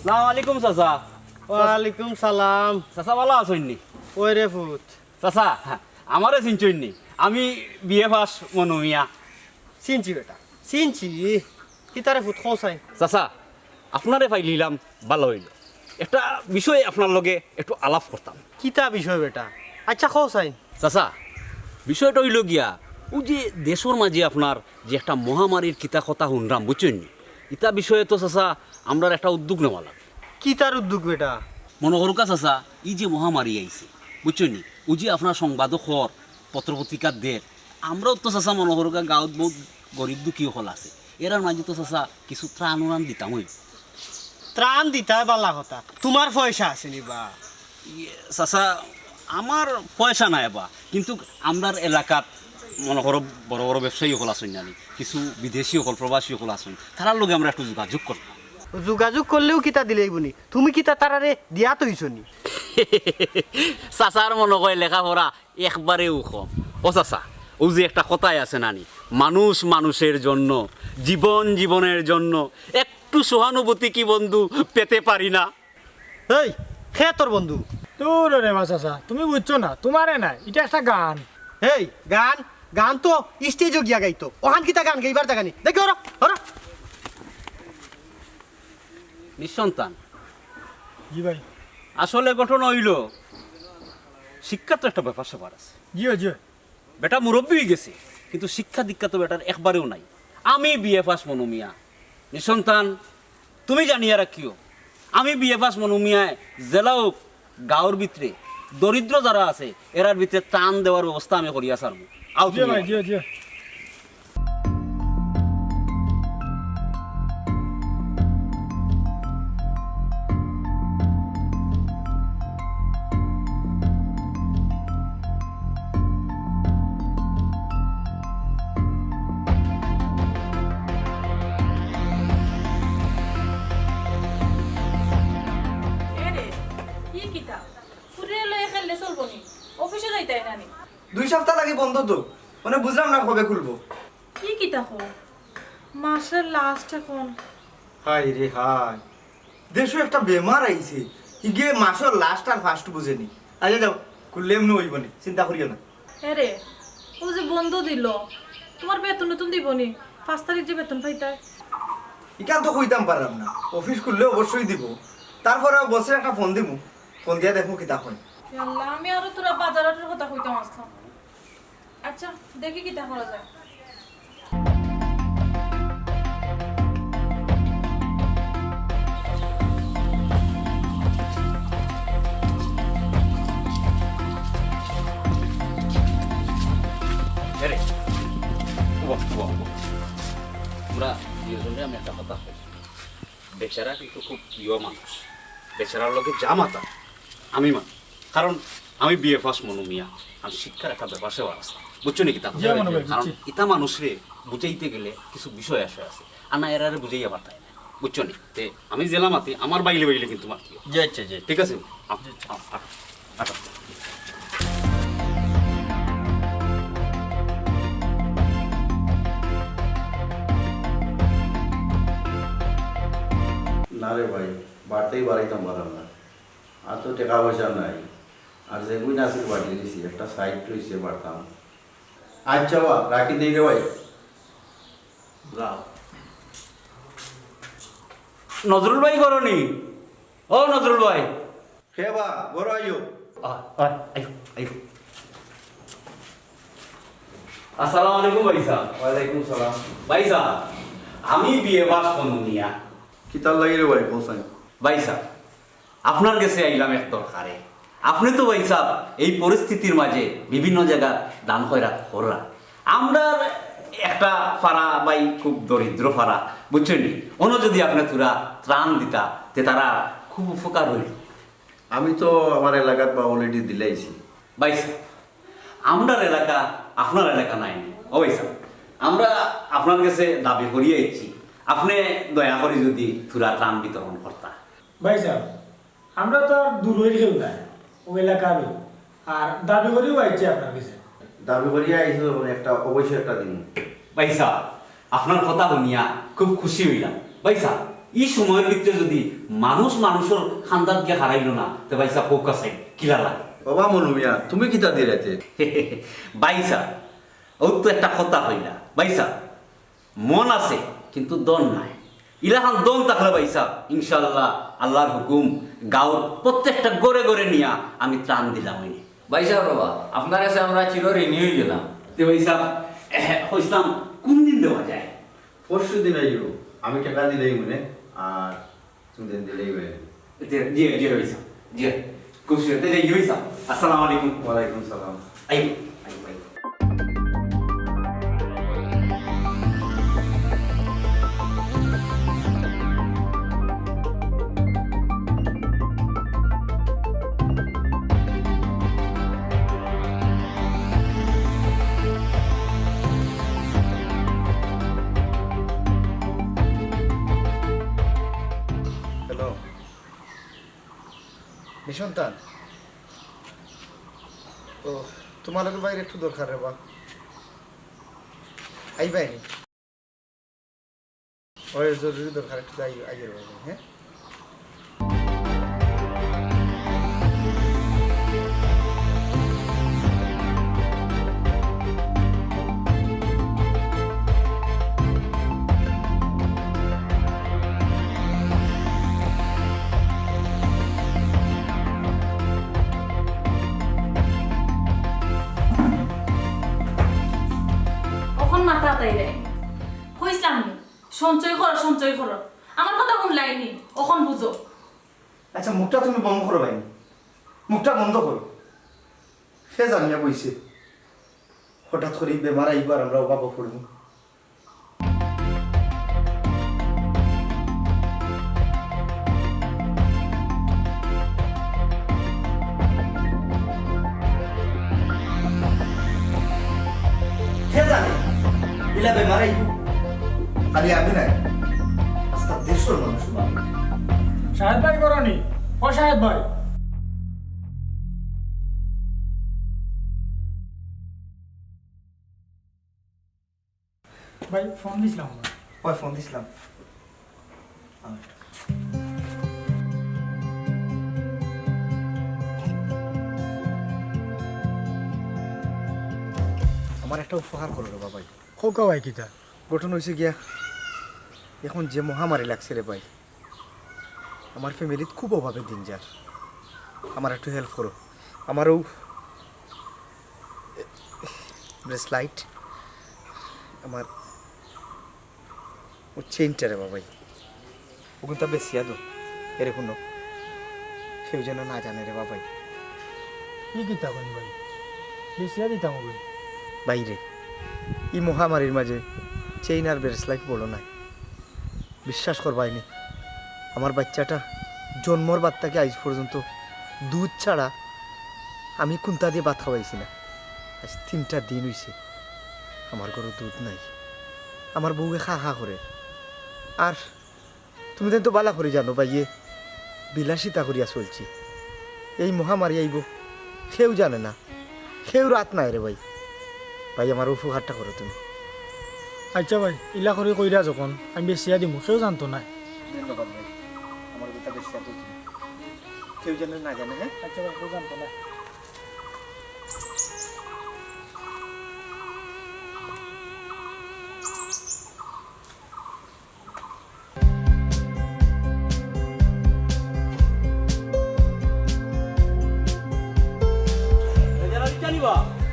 আসসালামু আলাইকুম চাচা। ওয়ালাইকুম সালাম। চাচা ভালা আছইন নি? ওই রে ফুত। চাচা, আমারে চিনছইন নি? আমি বিএ পাস মনু মিয়া। চিনছি বেটা, চিনছি। কিতারে ফুত কও চাই? চাচা, আপনারে পাইলিলাম, ভালা অইলো। একটা বিষয়ে আপনার লগে একটু আলাপ করতাম। কিতা বিষয় বেটা? আচ্ছা কও চাই। চাচা, বিষয়টা অইলো গিয়া, অউ যে দেশর মাঝে আপনার যে একটা মহামারীর কিতা কথা হুনরাম, বুঝছইন নি? ইতা বিষয়ে তো চাচা আমরার একটা উদ্যোগ নেওয়া লাগবো। কিতার উদ্যোগ বেটা? মনো করুক্কা চাচা, ই যে মহামারী আইছে, বুঝছইন নি? অউ যে আপনার সংবাদও কর, পত্র পত্রিকাত দের, আমরাও তো চাচা মনো করুক্কা গাঁওত বউত গরিব দুঃখী অকল আছে, এরার মাঝে তো চাচা কিছু ত্রাণ উরান দিতাম অইবো। ত্রাণ দিতায় ভালা কথা, তুমার পয়সা আছে নি বা? ইয়ে, চাচা, আমার পয়সা নাই বা, কিন্তু আমরার এলাকাত মনো করো বড় বড় ব্যবসায়ী অকল আছইন না নি, কিছু বিদেশি অকল, প্রবাসী অকল আছইন, তারার লগে আমরা একটু যোগাযোগ করতাম। যোগাযোগ করলেও কিতা দিলে অইবো নি? তুমি কিতা তারারে দিয়া থইছো নি? চাচার মনো কয় লেখাপড়া একবারেউ কম। ও চাচা, অউ যে একটা কথায় আছে নানি, মানুষ মানুষের জন্য, জীবন জীবনের জন্য, একটু সহানুভূতি কি বন্ধু পেতে পারি না? এই, কে তোর বন্ধু? দূর রে বা চাচা, তুমি বুঝছো না, তুমারে নায়, ইটা একটা গান। এই, গান, গান তো stage-ও গিয়া গাইতো, অখান কিতা গান গাইবার জাগা নি? দেখি, হরো, হরো। নিঃসন্তান। জি ভাই। আসলে ঘটনা অইলো, শিক্ষা তো একটা ব্যাপার স্যাপার আছে। জি, জি। বেটা মুরব্বি অইগেছে, কিন্তু শিক্ষা দীক্ষা তো বেটার একবারেউ নাই। আমি বিএ পাস মনু মিয়া, নিঃসন্তান, তুমি জানিয়া রাখিও, আমি বিএ পাস মনু মিয়ায় জেলা অউক, গাঁওর ভিতরে দরিদ্র যারা আছে, এরার ভিতরে ত্রাণ দেওয়ার ব্যবস্থা আমি করিয়া ছাড়মু। আও জি তুমি ভাই, আমার জি, জি। এরে, ই কিতা? ফুরিরে লইয়া খেললে চলবো নি? অফিসে যাইতায় না নি? দুই সপ্তাহ লাগি বন্ধ তো, মানে বুঝলাম না কবে খুলবো। ই কিতা কও? মাসর last এখন। হায় রে হায়, দেশো একটা বেমার আইছে, ইগে মাসর last আর first বুঝে নি। আচ্ছা যাও, খুললে এমনে অইবো নি, চিন্তা করিও না। এরে, অউ যে বন্ধ দিলো, তুমার বেতন টেতন দিবো নি? পাঁচ তারিখ যে বেতন পাইতায়। ইখান তো কইতাম পারলাম না, অফিস খুললে অবশ্যই দিবো। তারপরে বসরে একটা ফোন দিমু, ফোন দিয়া দেখমু কিতা কয়। এ আল্লাহ, আমি আরো থুড়া বাজার হাটর কথা কইতাম আছলাম। আচ্ছা, দেখি কিতা করা যায়। এরে, উবা, উবা, উবা। আমরা দুইজনে আমি একটা কথা কই। বেচারা কিন্তু খুব প্রিয় মানুষ। বেচারার লগে যা মাতা, আমি মানি। কারণ আমি বিএ পাস মনু মিয়া, আর শিক্ষার একটা ব্যাপার স্যাপার আছে। বুঝছো নি কিতা? জি, মনু ভাই, কারণ বুঝছি। ইতা মানুষরে বুঝাইতে গেলে কিছু বিষয় আশয় আছে। আর না এরারে বুঝাইয়া পারতায় না। বুঝছো নি? তে আমি যেলা মাতি, আমার বাইলে বাইলে কিন্তু মাতিও। জি, আচ্ছা, জি। ঠিক আছে? আ, আ, আ, আ। না রে ভাই, বাড়তেই বাড়াইতাম পারলাম না। আর তো টেকা পয়সা নাই। আর যেগুইন আছিল বাড়ি দিছি, একটা সাইড রইছে বাড়তাম। আচ্ছা বা, রাখি দেই রে ভাই। যাও। নজরুল ভাই ঘরো নি? ও নজরুল ভাই। কে বা, ঘরো আইও। আ, আ, আইও, আইও। আসসালামু আলাইকুম ভাই সাব। ওয়ালাইকুম সালাম। ভাই সাব, আমি বিএ পাস মনু মিয়া। কিতার লাগি রে ভাই, কও চাইন? ভাই সাব, আপনার গেছে আইলাম এক দরকারে। আপনে তো ভাই সাব এই পরিস্থিতির মাঝে বিভিন্ন জাগাত দান খয়রাত কররা। আমরার একটা পাড়া ভাই খুব দরিদ্র পাড়া, বুঝছইন নি? অনো যুদি আপনে থুড়া ত্রাণ দিতা, তে তারার খুব উপকার অইলো। আমি তো আমার এলাকাত বা already দিলাইছি। ভাই সাব, আমরার এলাকা আপনার এলাকা নায় নি। ও ভাই সাব, আমরা আপনার গেছে দাবি করি আইছি, আপনে দয়া করি যুদি থুড়া ত্রাণ বিতরণ করতা। ভাই সাব, আমরা তো আর দূরইর কেউ নায়, অউ এলাকারউ। আর দাবি করিউ আইছি আপনার গেছে। দাবি করিয়া আইছো যখন একটা, অবশ্যই একটা দিন। ভাই সাব, আপনার কথা হুনিয়া খুব খুশি অইলাম। ভাই সাব, ই সময়র ভিতরে যুদি মানুষ মানুষর কান্দাত গিয়া খাড়াইলো না, তে ভাই সাব, কউক্কা চাই, কিলা লাগে? ওবা মনু মিয়া, তুমি কিতা দিরাইতে? ভাই সাব, অউ তো একটা কথা কইলা। ভাই সাব, মন আছে, কিন্তু ধন নাই। ইলাখান ধন থাকলে ভাই সাব, ইনশাআল্লাহ, আল্লার হুকুম, গাঁওর প্রত্যেকটা ঘরে ঘরে নিয়া আমি ত্রাণ দিলাম অইনি। ভাই সাব রে বা, আপনার গেছে আমরা চির ঋণী অইগেলাম। তে ভাই সাব, কইছলাম, কুন দিন দেওয়া যায়? পরশু দিন আইও, আমি টেকা দিলাইমু নে, আর তুমি দিন দিলাইবায়। জি, জি, জি, ভাই সাব। জি, খুব সুন্দর। তে যাই, ভাই সাব। আসসালামু আলাইকুম। ওয়ালাইকুম সালাম। আইও, আইও, আইও। হ্যালো। নিঃসন্তান, ও, তুমার লগে ভাইর একটু দরকার রে বা। আইবায় নি? ওই জরুরি দরকার, একটু যাই, আই রে বা, হ্যাঁ? অখন মাথা তাই রে। কইছলাম নি, সঞ্চয় করো, সঞ্চয় করো। আমার কথা হুনলায় নি, অখন বুঝো। আচ্ছা, মুখটা তুমি বন্ধ করো ভাই, মুখটা বন্ধ করো। সে জানিয়া বইছে, হঠাৎ করি বেমার আইবো আর আমরা অভাবো পড়মু। কে জানে, ইলা বেমার আইবো। খালি আমি নায়, আস্তা দেশর মানুষ অভাবো। সাহেব ভাই করনি, ও সাহেব ভাই। ভাই, ফোন দিছলাম আমার। ওই ফোন দিছলাম। আমার একটা উপকার করো রে বাবাই। কউক্কা ভাই, কিতা? ঘটনা অইছে গিয়া, এখন যে মহামারী লাগছে রে ভাই, আমার ফ্যামিলিত খুব অভাবে দিন যার। আমার একটু হেল্প করো। আমার অউ ব্রেসলাইট, আমার অউ চেইনটা রে বাবাই, অগুনতা বেচিয়া দেও। এরে হুনো, কেউ যেন না জানে রে বাবাই। ই কিতা কইন ভাই? বেচিয়া দিতাম অগুন? ভাইরে, ই মহামারীর মাঝে চেইন আর ব্রেসলাইট বড় নায়। বিশ্বাস করবায়নি, আমার বাইচ্চাটা জন্মর বাদ থাকি আইজ পর্যন্ত দুধ ছাড়া আমি কুন্তা দিয়া ভাত খাওয়াইছি না। আইজ তিনটা দিন অইছে, আমার ঘরো দুধ নাই। আমার বউয়ে খা খা করের। আর তুমি তাইন তো ভালা করি জানো ভাইয়ে, বিলাসিতা করিয়া চলছি। এই মহামারী আইবো, কেউ জানে না, কেউর আত নাই রে ভাই। ভাই, আমার উপকারটা করো তুমি। আচ্ছা ভাই, ইলা করি কইরা যখন, আমি বেচিয়া দিমু, কেউ জানতো নায়। ধন্যবাদ ভাই, আমার কথা বেচিয়া দিও তুমি। কেউ যেন না জানে, হ্যাঁ? আচ্ছা ভাই, কেউ জানতো নায়।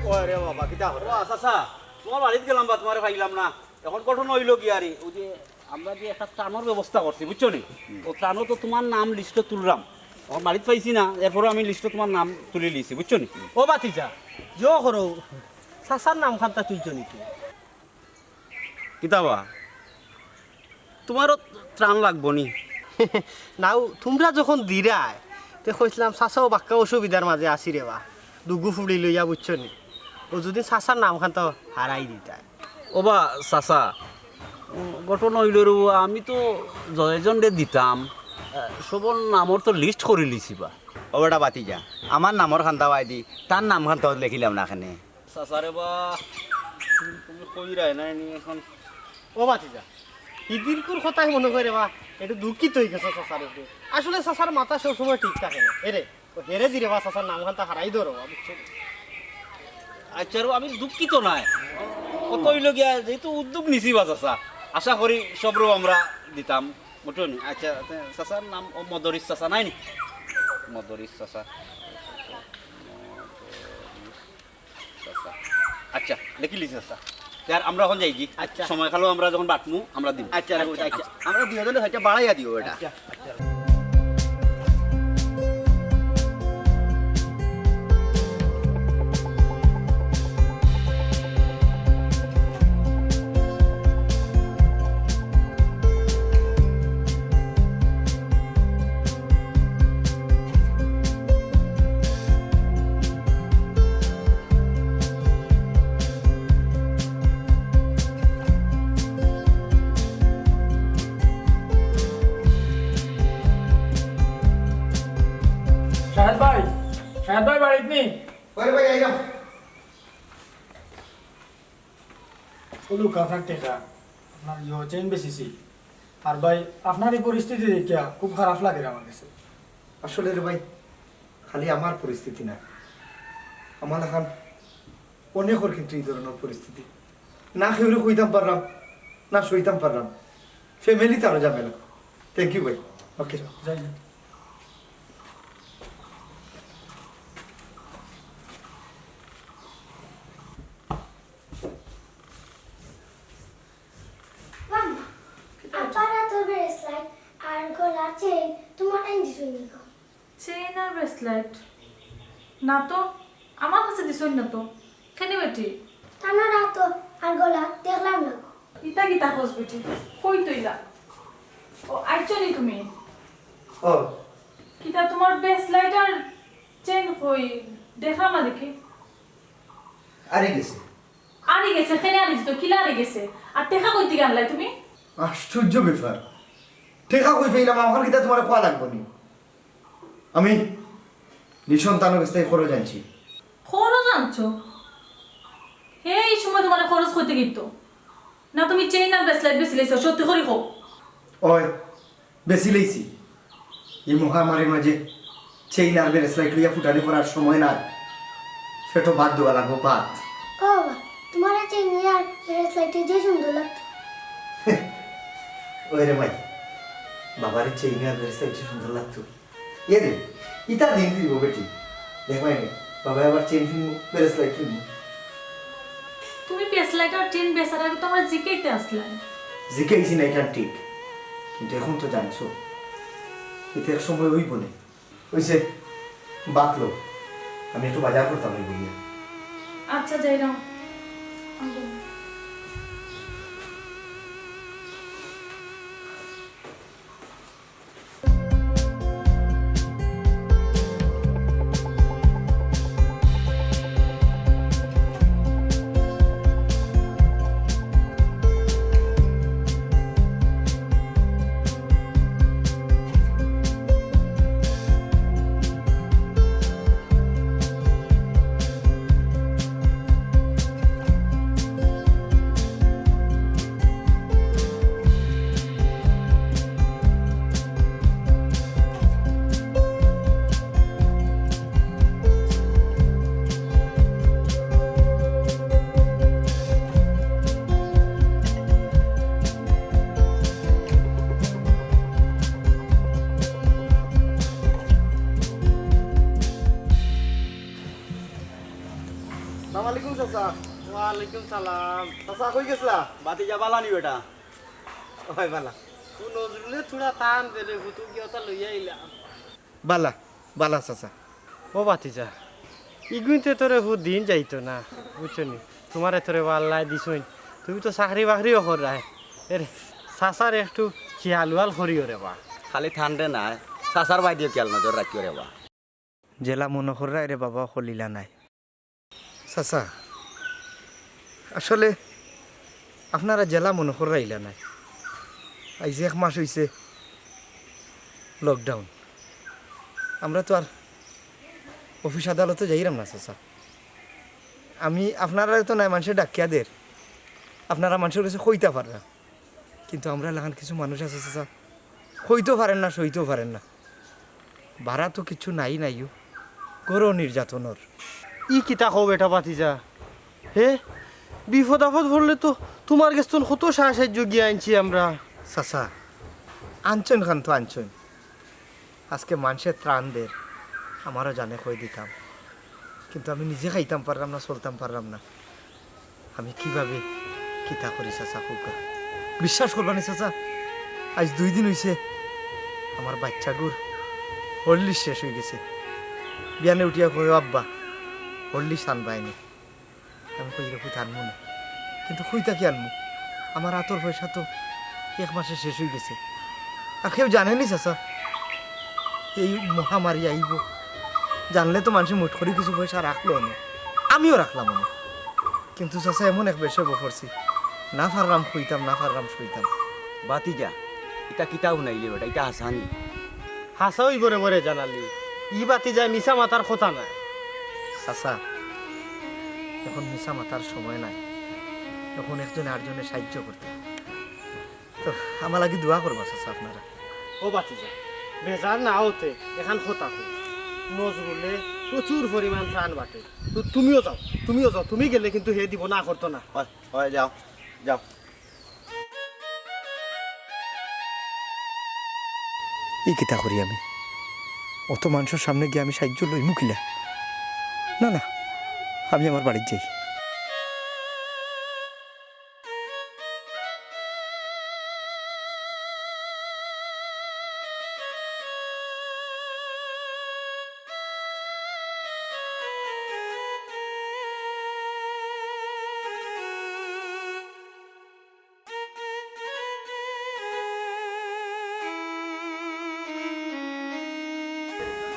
ওরে বাবা, কিতা করে? ও, আচ্ছা, আচ্ছা। তুমার বাড়িত গেলাম বা তুমারে পাইলাম না। এখন ঘটনা অইলো গিয়া রে, অউ যে আমরা যে একটা ত্রাণর ব্যবস্থা করছি, বুঝছো নি? হুম। অউ ত্রাণো তো তুমার নাম লিস্টো তুললাম। এখন বাড়িত পাইছি না, এরপরও আমি লিস্টো তুমার নাম তুলিলিছি, বুঝছো নি? ও ভাতিজা, জো করো, চাচার নাম খান্তা তুলছো নি? কিতা বা? তুমারও ত্রাণ লাগবো নি? নাও, তুমরা যখন দিরায়, তে কইছলাম, চাচাও বাক্কা অসুবিধার মাঝে আছি রে বা, দুগু ফুড়ি লইয়া, বুঝছো নি? অউ যদি চাচার নাম খান্তা হারাই দিতায়। ও বা চাচা, উম, ঘটনা অইলো রে বা, আমি তো জয়জনরে দিতাম, আহ, সবর নামর তো লিস্ট করিলিছি বা। ও বেটা ভাতিজা, আমার নামর খান্তা বায়দি, তার নাম খান্তা লেখিলাম না কেনে? চাচা রে বা, তুমি কইরায় নায় নি এখন। ও ভাতিজা, ইদিনকুর কথায় মনো করে বা, একটু দুঃখিত অইগেছো চাচার উপরে। আসলে চাচার মাথা সবসময় ঠিক থাকে না। এরে, ও হেরে দিরে বা চাচার নাম খান্তা হারাই দেও রে বা, বুঝছো? আচ্ছা রে, আমি দুঃখিত নায়। কথা অইলো গিয়া, যেহেতু উদ্যোগ নিছি বা চাচা, আশা করি সবরেউ আমরা দিতাম। বুঝছো নি? আচ্ছা, তে চাচার নাম ও মদরিস চাচা নায় নি? মদরিস চাচা। আচ্ছা, আচ্ছা, লেখিলিছি চাচা। তে আর আমরা এখন যাইগি। আচ্ছা। সময় কালো আমরা যখন বাটমু, আমরা দিমু। আচ্ছা, আচ্ছা, আচ্ছা। আমরা দুইজনে হয়তো বাড়াইয়া দিও এটা। আচ্ছা, আচ্ছা। শাহেদ ভাই, শাহেদ ভাই বাড়িত নি? ওরে ভাই, আইলাম। ওই লউক্কা আপনার টেকা, আপনার ইয়ো চেইন বেচিছি। আর ভাই, আপনার ই পরিস্থিতি দেখিয়া খুব খারাপ লাগের আমার গেছে। আসলে রে ভাই, খালি আমার পরিস্থিতি না, আমার লাখান অনেকর কিন্তু ই ধরনর পরিস্থিতি। না কেউরে কইতাম পাররাম, না সইতাম পাররাম। ফ্যামিলিত আরো ঝামেলা। Thank you ভাই। ওকে। যাই। মাম্মা, আব্বার আতর ব্রেসলেট আর গলার চেইন তুমার আইন দিছইন নি গো? চেইন আর ব্রেসলেট? না তো, আমার কাছে দিছইন না তো। কেনে বেটি? তানর আতর আর গলা দেখলাম না গো। ইতা কিতা কস বেটি? কই তইলা? ও, আইছো নি তুমি? ও। কিতা তুমার ব্রেসলেট আর চেইন কই? দেখলাম না দেখি। আরি গেছে। আরি গেছে, কেনে আরি গেছে? কিলা আরি গেছে? আর টেকা কই থাকি আনলায় তুমি? আশ্চর্য ব্যাপার। টেকা কই পাইলাম, আমার কিতা তুমারে কওয়া লাগবো নি? আমি নিঃসন্তানর গেছ থাকি খরচ আনছি। খরচ আনছো? এই সময় তুমারে খরচ কই থাকি দিতো? না তুমি চেইন আর ব্রেসলেট বেচিলাইছো, সত্যি করি কও। ওই, বেচিলাইছি। ই মহামারীর মাঝে চেইন আর ব্রেসলেট লইয়া ফুটানি করার সময় নাই। পেটো ভাত দেওয়া লাগবো, ভাত। ও বাবা, তুমার চেইন আর ব্রেসলেট যে সুন্দর লাগতো। ওই রে ভাই, বাবার চেইন আর ব্রেসলেট যে সুন্দর লাগতো। এ রে, ইতা দিন ফিরবো বেটি। দেখ ভাই রে, বাবা আবার চেইন ফিরবো, ব্রেসলেট ফিরবো। তুমি ব্রেসলেট আর চেইন বেচার আগে তো আমারে জিকাইতে আছলায়। জিকাইছি না, ইখান ঠিক। কিন্তু এখন তো জানছো, ইতা এক সময় অইবো নে। অইছে, বাদ লও, আমি একটু বাজার করতাম অইবো গিয়া। আচ্ছা, যাই না। সালাম আলাইকুম চাচা। ওয়ালাইকুম সালাম। চাচা, কই গেছলা? বাতিজা, বালা নি বেটা? অয় বালা। ও নজরুলে থুড়া টান দে রে, হুতু গিয়া ওটা লইয়া আইলাম। বালা, বালা চাচা। ও বাতিজা, ইগুইন্তে তোরে হু দিন যাইতো না, বুঝছো নি? তুমারে তোরে আল্লায় দিছইন, তুমি তো চাকরি বাকরিও কররায়। এরে, চাচার একটু খিয়াল উয়াল করিও রে বা। খালি ঠান্ডে নায়, চাচার বায়দিও খিয়াল নজর রাখিও রে বা। যেলা মনো কররায় রে বাবা, অখল ইলা নায়। চাচা, আসলে আপনারা যেলা মনো কররায় ইলা নায়। আইজ এক মাস অইছে lockdown, আমরা তো আর অফিস আদালতো যাইরাম না চাচা। আমি আপনারারে তো নায় মানষে ডাকিয়া দের, আপনারা মানষর গেছে কইতা পাররা। কিন্তু আমরার লাখান কিছু মানুষ আছে চাচা, কইতেও পারের না, সইতেও পারের না। বারা তো কিচ্ছু নাই নাইও, ঘরো নির্যাতনর। ই কিতা কও বেটা বাতিজা? হে, বিপদ আপদ পড়লে তো তুমার গেছ থন কত সাহায্য গিয়া আনছি আমরা। চাচা, আনছইন খান তো আনছইন। আজকে মানষে ত্রাণ দের, আমারও জানে কই দিতাম, কিন্তু আমি নিজে খাইতাম পাররাম না, চলতাম পাররাম না। আমি কিভাবে কিতা করি চাচা, কউক্কা? বিশ্বাস করবা নি চাচা, আইজ দুই দিন অইছে আমার বাইচ্চাগুর Horlicks শেষ অইগেছে। বিয়ানে উঠিয়া কয়, "ও আব্বা, Horlicks আনবায় নি।" আমি কই, "রে পুত, আনমু নে, কিন্তু কই থাকি আনমু? আমার আতর পয়সা তো এক মাসে শেষ অইগেছে।" আর কেউ জানে নি চাচা, এই মহামারী আইবো। জানলে তো মানষে মুঠ করি কিছু পয়সা রাখলো অনে, আমিও রাখলাম অনে। কিন্তু চাচা, এমন এক বেশে পড়ছি, না পাররাম কইতাম, না পাররাম সইতাম। বাতিজা, ইতা কিতা হুনাইলে বেটা, ইতা হাছা নি? হাছা অইবো রে বা রে জানালি, ই বাতিজায় মিছা মাতার কথা নায়। চাচা, এখন মিছা মাতার সময় নাই, এখন একজনে আরজনরে সাহায্য করতে। তো আমার লাগি দোয়া করবা চাচা আপনারা। ও ভাতিজা, বেজার না অইতে এখান কথা কই। নজরুলে প্রচুর পরিমাণ ত্রাণ বাটে। তো তুমিও যাও, তুমিও যাও, তুমি গেলে কিন্তু হে দিব না করতো না। অয়, অয়, যাও, যাও। ই কিতা করি আমি? অত মানষর সামনে গিয়া আমি সাহায্য লইমু কিলা? না, না, আমি আমার বাড়িত যাই।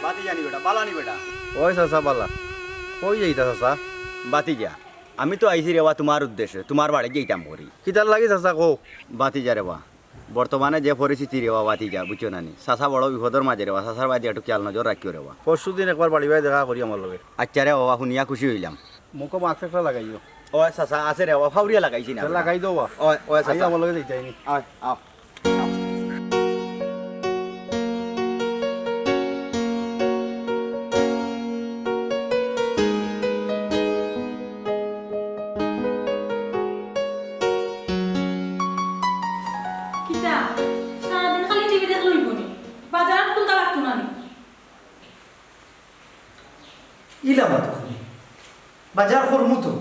বাতি জানি বেটা, বালা নি বেটা? ওই চাচা বালা। কই যাইতা চাচা? বাতি যা। আমি তো আইছি রেবা তুমার উদ্দেশ্যে, তুমার বাড়িত যাইতাম করি। কিতার লাগি চাচা কও? বাতি যা রেবা। বর্তমানে যে পরিস্থিতি রেবা বাতি যা, বুঝছো না নি? চাচা বড় বিপদর মাঝে রেবা, চাচার বাড়িত একটু খেয়াল নজর রাখিও রেবা। পরশু দিন একবার বাড়ি বাড়ি দেখা করি আমার লগে। আচ্ছা রে বাবা, হুনিয়া খুশি অইলাম। মুখো mask একটা লাগাইও। ও চাচা, আছে রেবা, ফাউরিয়া লাগাইছি না। লাগাই দেও বা। ও, ও চাচা। আইও আমার লগে যাইতায় নি। আয়, আও। কিতা? সারাদিন খালি টিভি দেখলে অইবো নি? বাজার আর কুন্তা লাগতো না নি? ইলা মাতো খালি। বাজার করমু তো।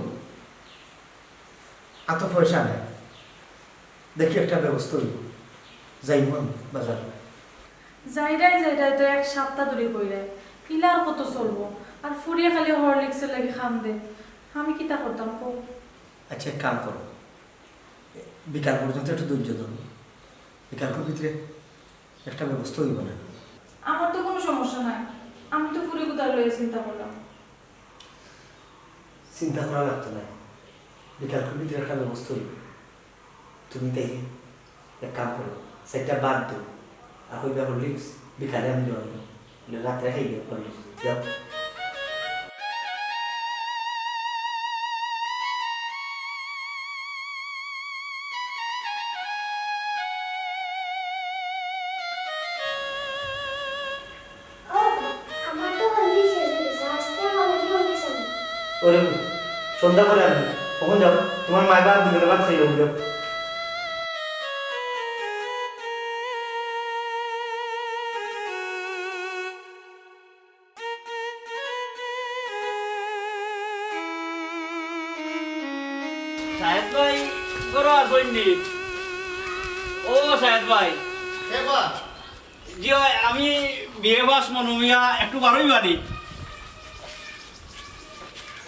আতো পয়সা নাই। দেখি একটা ব্যবস্থা অইবো। যাইমু আমি বাজার। যাইরায় যাইরায় তো এক সাপ্তা ধরি কইরায়। ইলা আর কত চলবো? আর ফুরিয়ে খালি হরলিক্সর লাগি কান্দে। আমি কিতা করতাম কও? আচ্ছা, এক কাম করো, বিকাল পর্যন্ত একটু ধৈর্য ধরো। বিকালকুর ভিতরে একটা ব্যবস্থা অইবো না? আমার তো কুনু সমস্যা নাই, আমি তো ফুরিগুতারে লইয়া চিন্তা করলাম। চিন্তা করা লাগতো না, বিকালকুর ভিতরে একটা ব্যবস্থা অইবো। তুমি তাইলে এক কাম করো, চাইরটা বাদ দেও, আর কইবা হরলিক্স বিকালে আমি লইয়া আইমু। রাত্রে খাইবে হরলিক্স, যাও। ও, আমার তো হরলিক্স শেষ অই গেছে, আজকে আমার লাগি হরলিক্স আনো। ওরে, সন্ধ্যা করে আনবো। অখন যাও, তুমার মায় ভাত দিবে না, ভাত খাইয়া যাও। সাহেদ ভাই, ঘরো আছইন নি? ও সাহেদ ভাই। কে বা? জি অয়, আমি বিএ পাস মনু মিয়া, একটু বারইবা নি।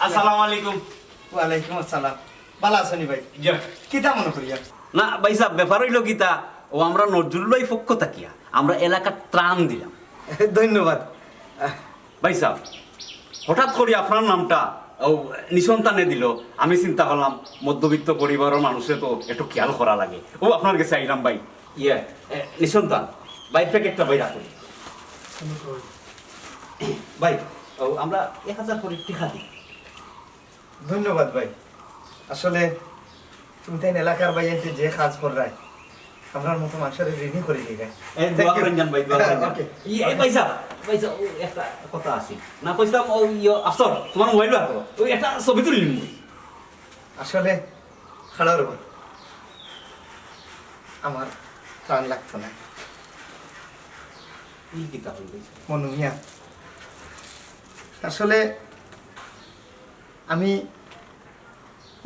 আসসালামু আলাইকুম। ওয়ালাইকুম আসসালাম। ভালা আছো নি ভাই? জি। কিতা মনো করিয়া? না ভাইসাব, ব্যাপার অইলো কিতা, ও আমরা নজরুল ভাই পক্ষ থাকিয়া আমরা এলাকার ত্রাণ দিলাম। ধন্যবাদ। ভাইসাব, হঠাৎ করি আপনার নামটা ও নিঃসন্তানে দিলো, আমি চিন্তা করলাম মধ্যবিত্ত পরিবারর মানুষরে তো একটু খেয়াল করা লাগে, ও আপনার গেছে আইলাম ভাই। ইয়ে, এ, নিঃসন্তান, ভাইর প্যাকেটটা বাইর করো। ভাই, ও, আমরা এক হাজার করি টেকা দিই। ধন্যবাদ ভাই। আসলে তুমি তাইন এলাকার ভাইয়াইন্তে যে কাজ কররায়, আমরার মতো মানষরে ঋণী করি দিরায়। এই, thank you। দোয়া করইন যান ভাই, দোয়া করইন যান। ওকে। ই, এই ভাইসাব, ভাইসাব, ও একটা কথা আছিল। না কইছিলাম, ও, ইয়ো, আফসর, তুমার মোবাইল বার করো। ওই একটা ছবি তুলিলিমু। আসলে, খাড়া রইবা। আমার ত্রাণ লাগতো না। ই কিতা কইলে? মনু মিয়া, আসলে আমি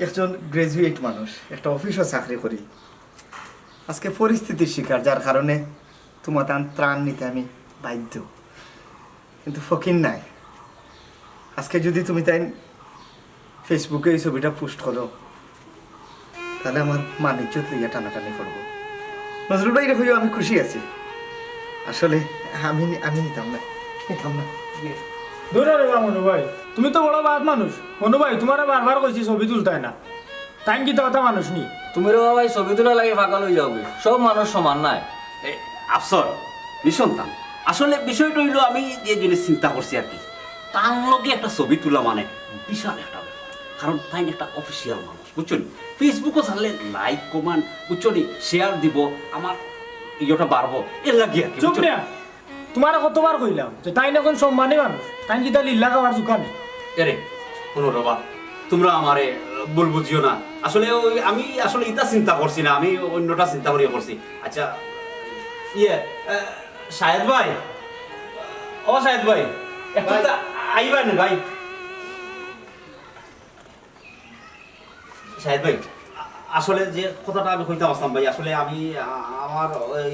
একজন graduate মানুষ, একটা অফিসো চাকরি করি। আজকে পরিস্থিতির শিকার, যার কারণে তুমার তান ত্রাণ নিতে আমি বাধ্য। কিন্তু ফকির নাই। আজকে যদি তুমি তাইন Facebook-এ এই ছবিটা post করো, তাইলে আমার মান ইজ্জত লইয়া টানাটানি করবো। নজরুল ভাইরে কইও আমি খুশি আছি। আসলে আমি নি-, আমি নিতাম না, নিতাম না। দূর রে বা মনু ভাই, তুমি তো বড় বাদ মানুষ। মনু ভাই, তুমারে বারবার কইছি ছবি তুলতায় না। তাইন কিতা অতা মানুষ নি? তুমি রে বাবা, এই ছবি তুলার লাগি পাগল অই যাওগি। সব মানুষ সমান নায়। এ, আফসর, নিঃসন্তান। আসলে বিষয়টা অইলো আমি যে জিনিস চিন্তা করছি আর কি। তার লগে একটা ছবি তুলা মানে বিশাল একটা ব্যাপার। কারণ তাইন একটা অফিসিয়াল মানুষ, বুঝছো নি? Facebook-ও ছাড়লে লাইক, কমেন্ট, বুঝছো নি, শেয়ার দিব, আমার ইয়েটা বাড়বো, এর লাগি আর কি, চুপ বুঝছো নি? মিয়া, তুমারে কতবার কইলাম যে তাইন অখন সম্মানী মানুষ, তাইন কিতা লিল্লা খাওয়ার জুকানি? এরে, হুনো রে বা, তুমরা আমারে ভুল বুঝিও না। আসলে ওই আমি আসলে ইতা চিন্তা করছি না, আমি অন্যটা চিন্তা করিয়া করছি। আচ্ছা, ইয়ে, আহ, শাহেদ ভাই, ও শাহেদ ভাই, একটু ভাই। তা আইবা নি ভাই? শাহেদ ভাই, আ-, আসলে যে কথাটা আমি কইতাম আসলাম ভাই, আসলে আমি, আ-, আমার ওই,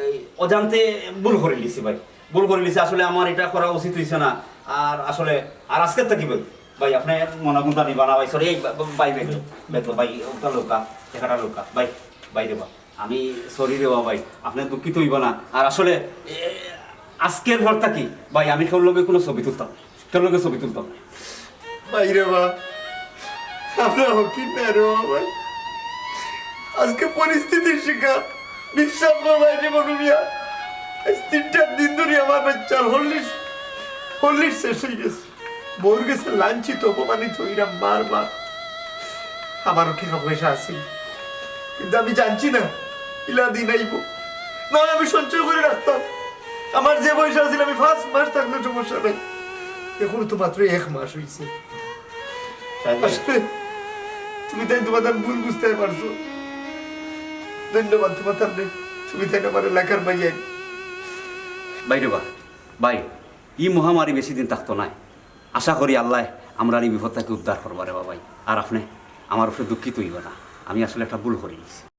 এই অজান্তে ভুল করিলিছি ভাই, ভুল করিলিছি। আসলে আমার ইটা করা উচিত অইছে না। আর আসলে, আর আজকে থাকি ভাই, ভাই, আপনে মনে কুনটা নিবা না ভাই, সরি, এই বা-, বা-, ভাই, বেগ, বেগ, ভাই, ওটা লোকা, টেকাটা লোকা, ভাই, ভাই রে বা, আমি সরি রে বা ভাই, আপনে দুঃখিত অইবা না। আর আসলে, এ, আজকের পর থাকি ভাই, আমি কেউর লগে কুনু ছবি তুলতাম না। কেউর লগে ছবি তুলতাম না। ভাই রে বা, আমরা হকির না রে বা ভাই। আজকে পরিস্থিতির শিকার। বিশ্বাস কর ভাই রে মনু মিয়া, আজ তিনটা দিন ধরি আমার বাচ্চার হরলিক্স, হরলিক্স শেষ অই গেছে। বউর গেছে লাঞ্ছিত, অপমানিত অইরাম বারবার। আমারও টেকা পয়সা আছিল, কিন্তু আমি জানছি না ইলা দিন আইবো। না হয় আমি সঞ্চয় করি রাখতাম। আমার যে পয়সা আছিল, আমি পাঁচ মাস থাকলে সমস্যা নাই। এখন তো মাত্র এক মাস অইছে। শাহেদ ভাই। আসলে তুমি তাইন তুমার ভুল বুঝতায় পারছো। ধন্যবাদ তুমার তাইলে, তুমি তাইন আমার এলাকার ভাইয়াইন। ভাই রে বা, ভাই, ই মহামারী বেশি দিন থাকতো নায়। আশা করি আল্লায় আমরার ই বিপদ থাকি উদ্ধার করবা রে বা ভাই। আর আপনে আমার উপরে দুঃখিত অইবা না, আমি আসলে একটা ভুল করিলিছি।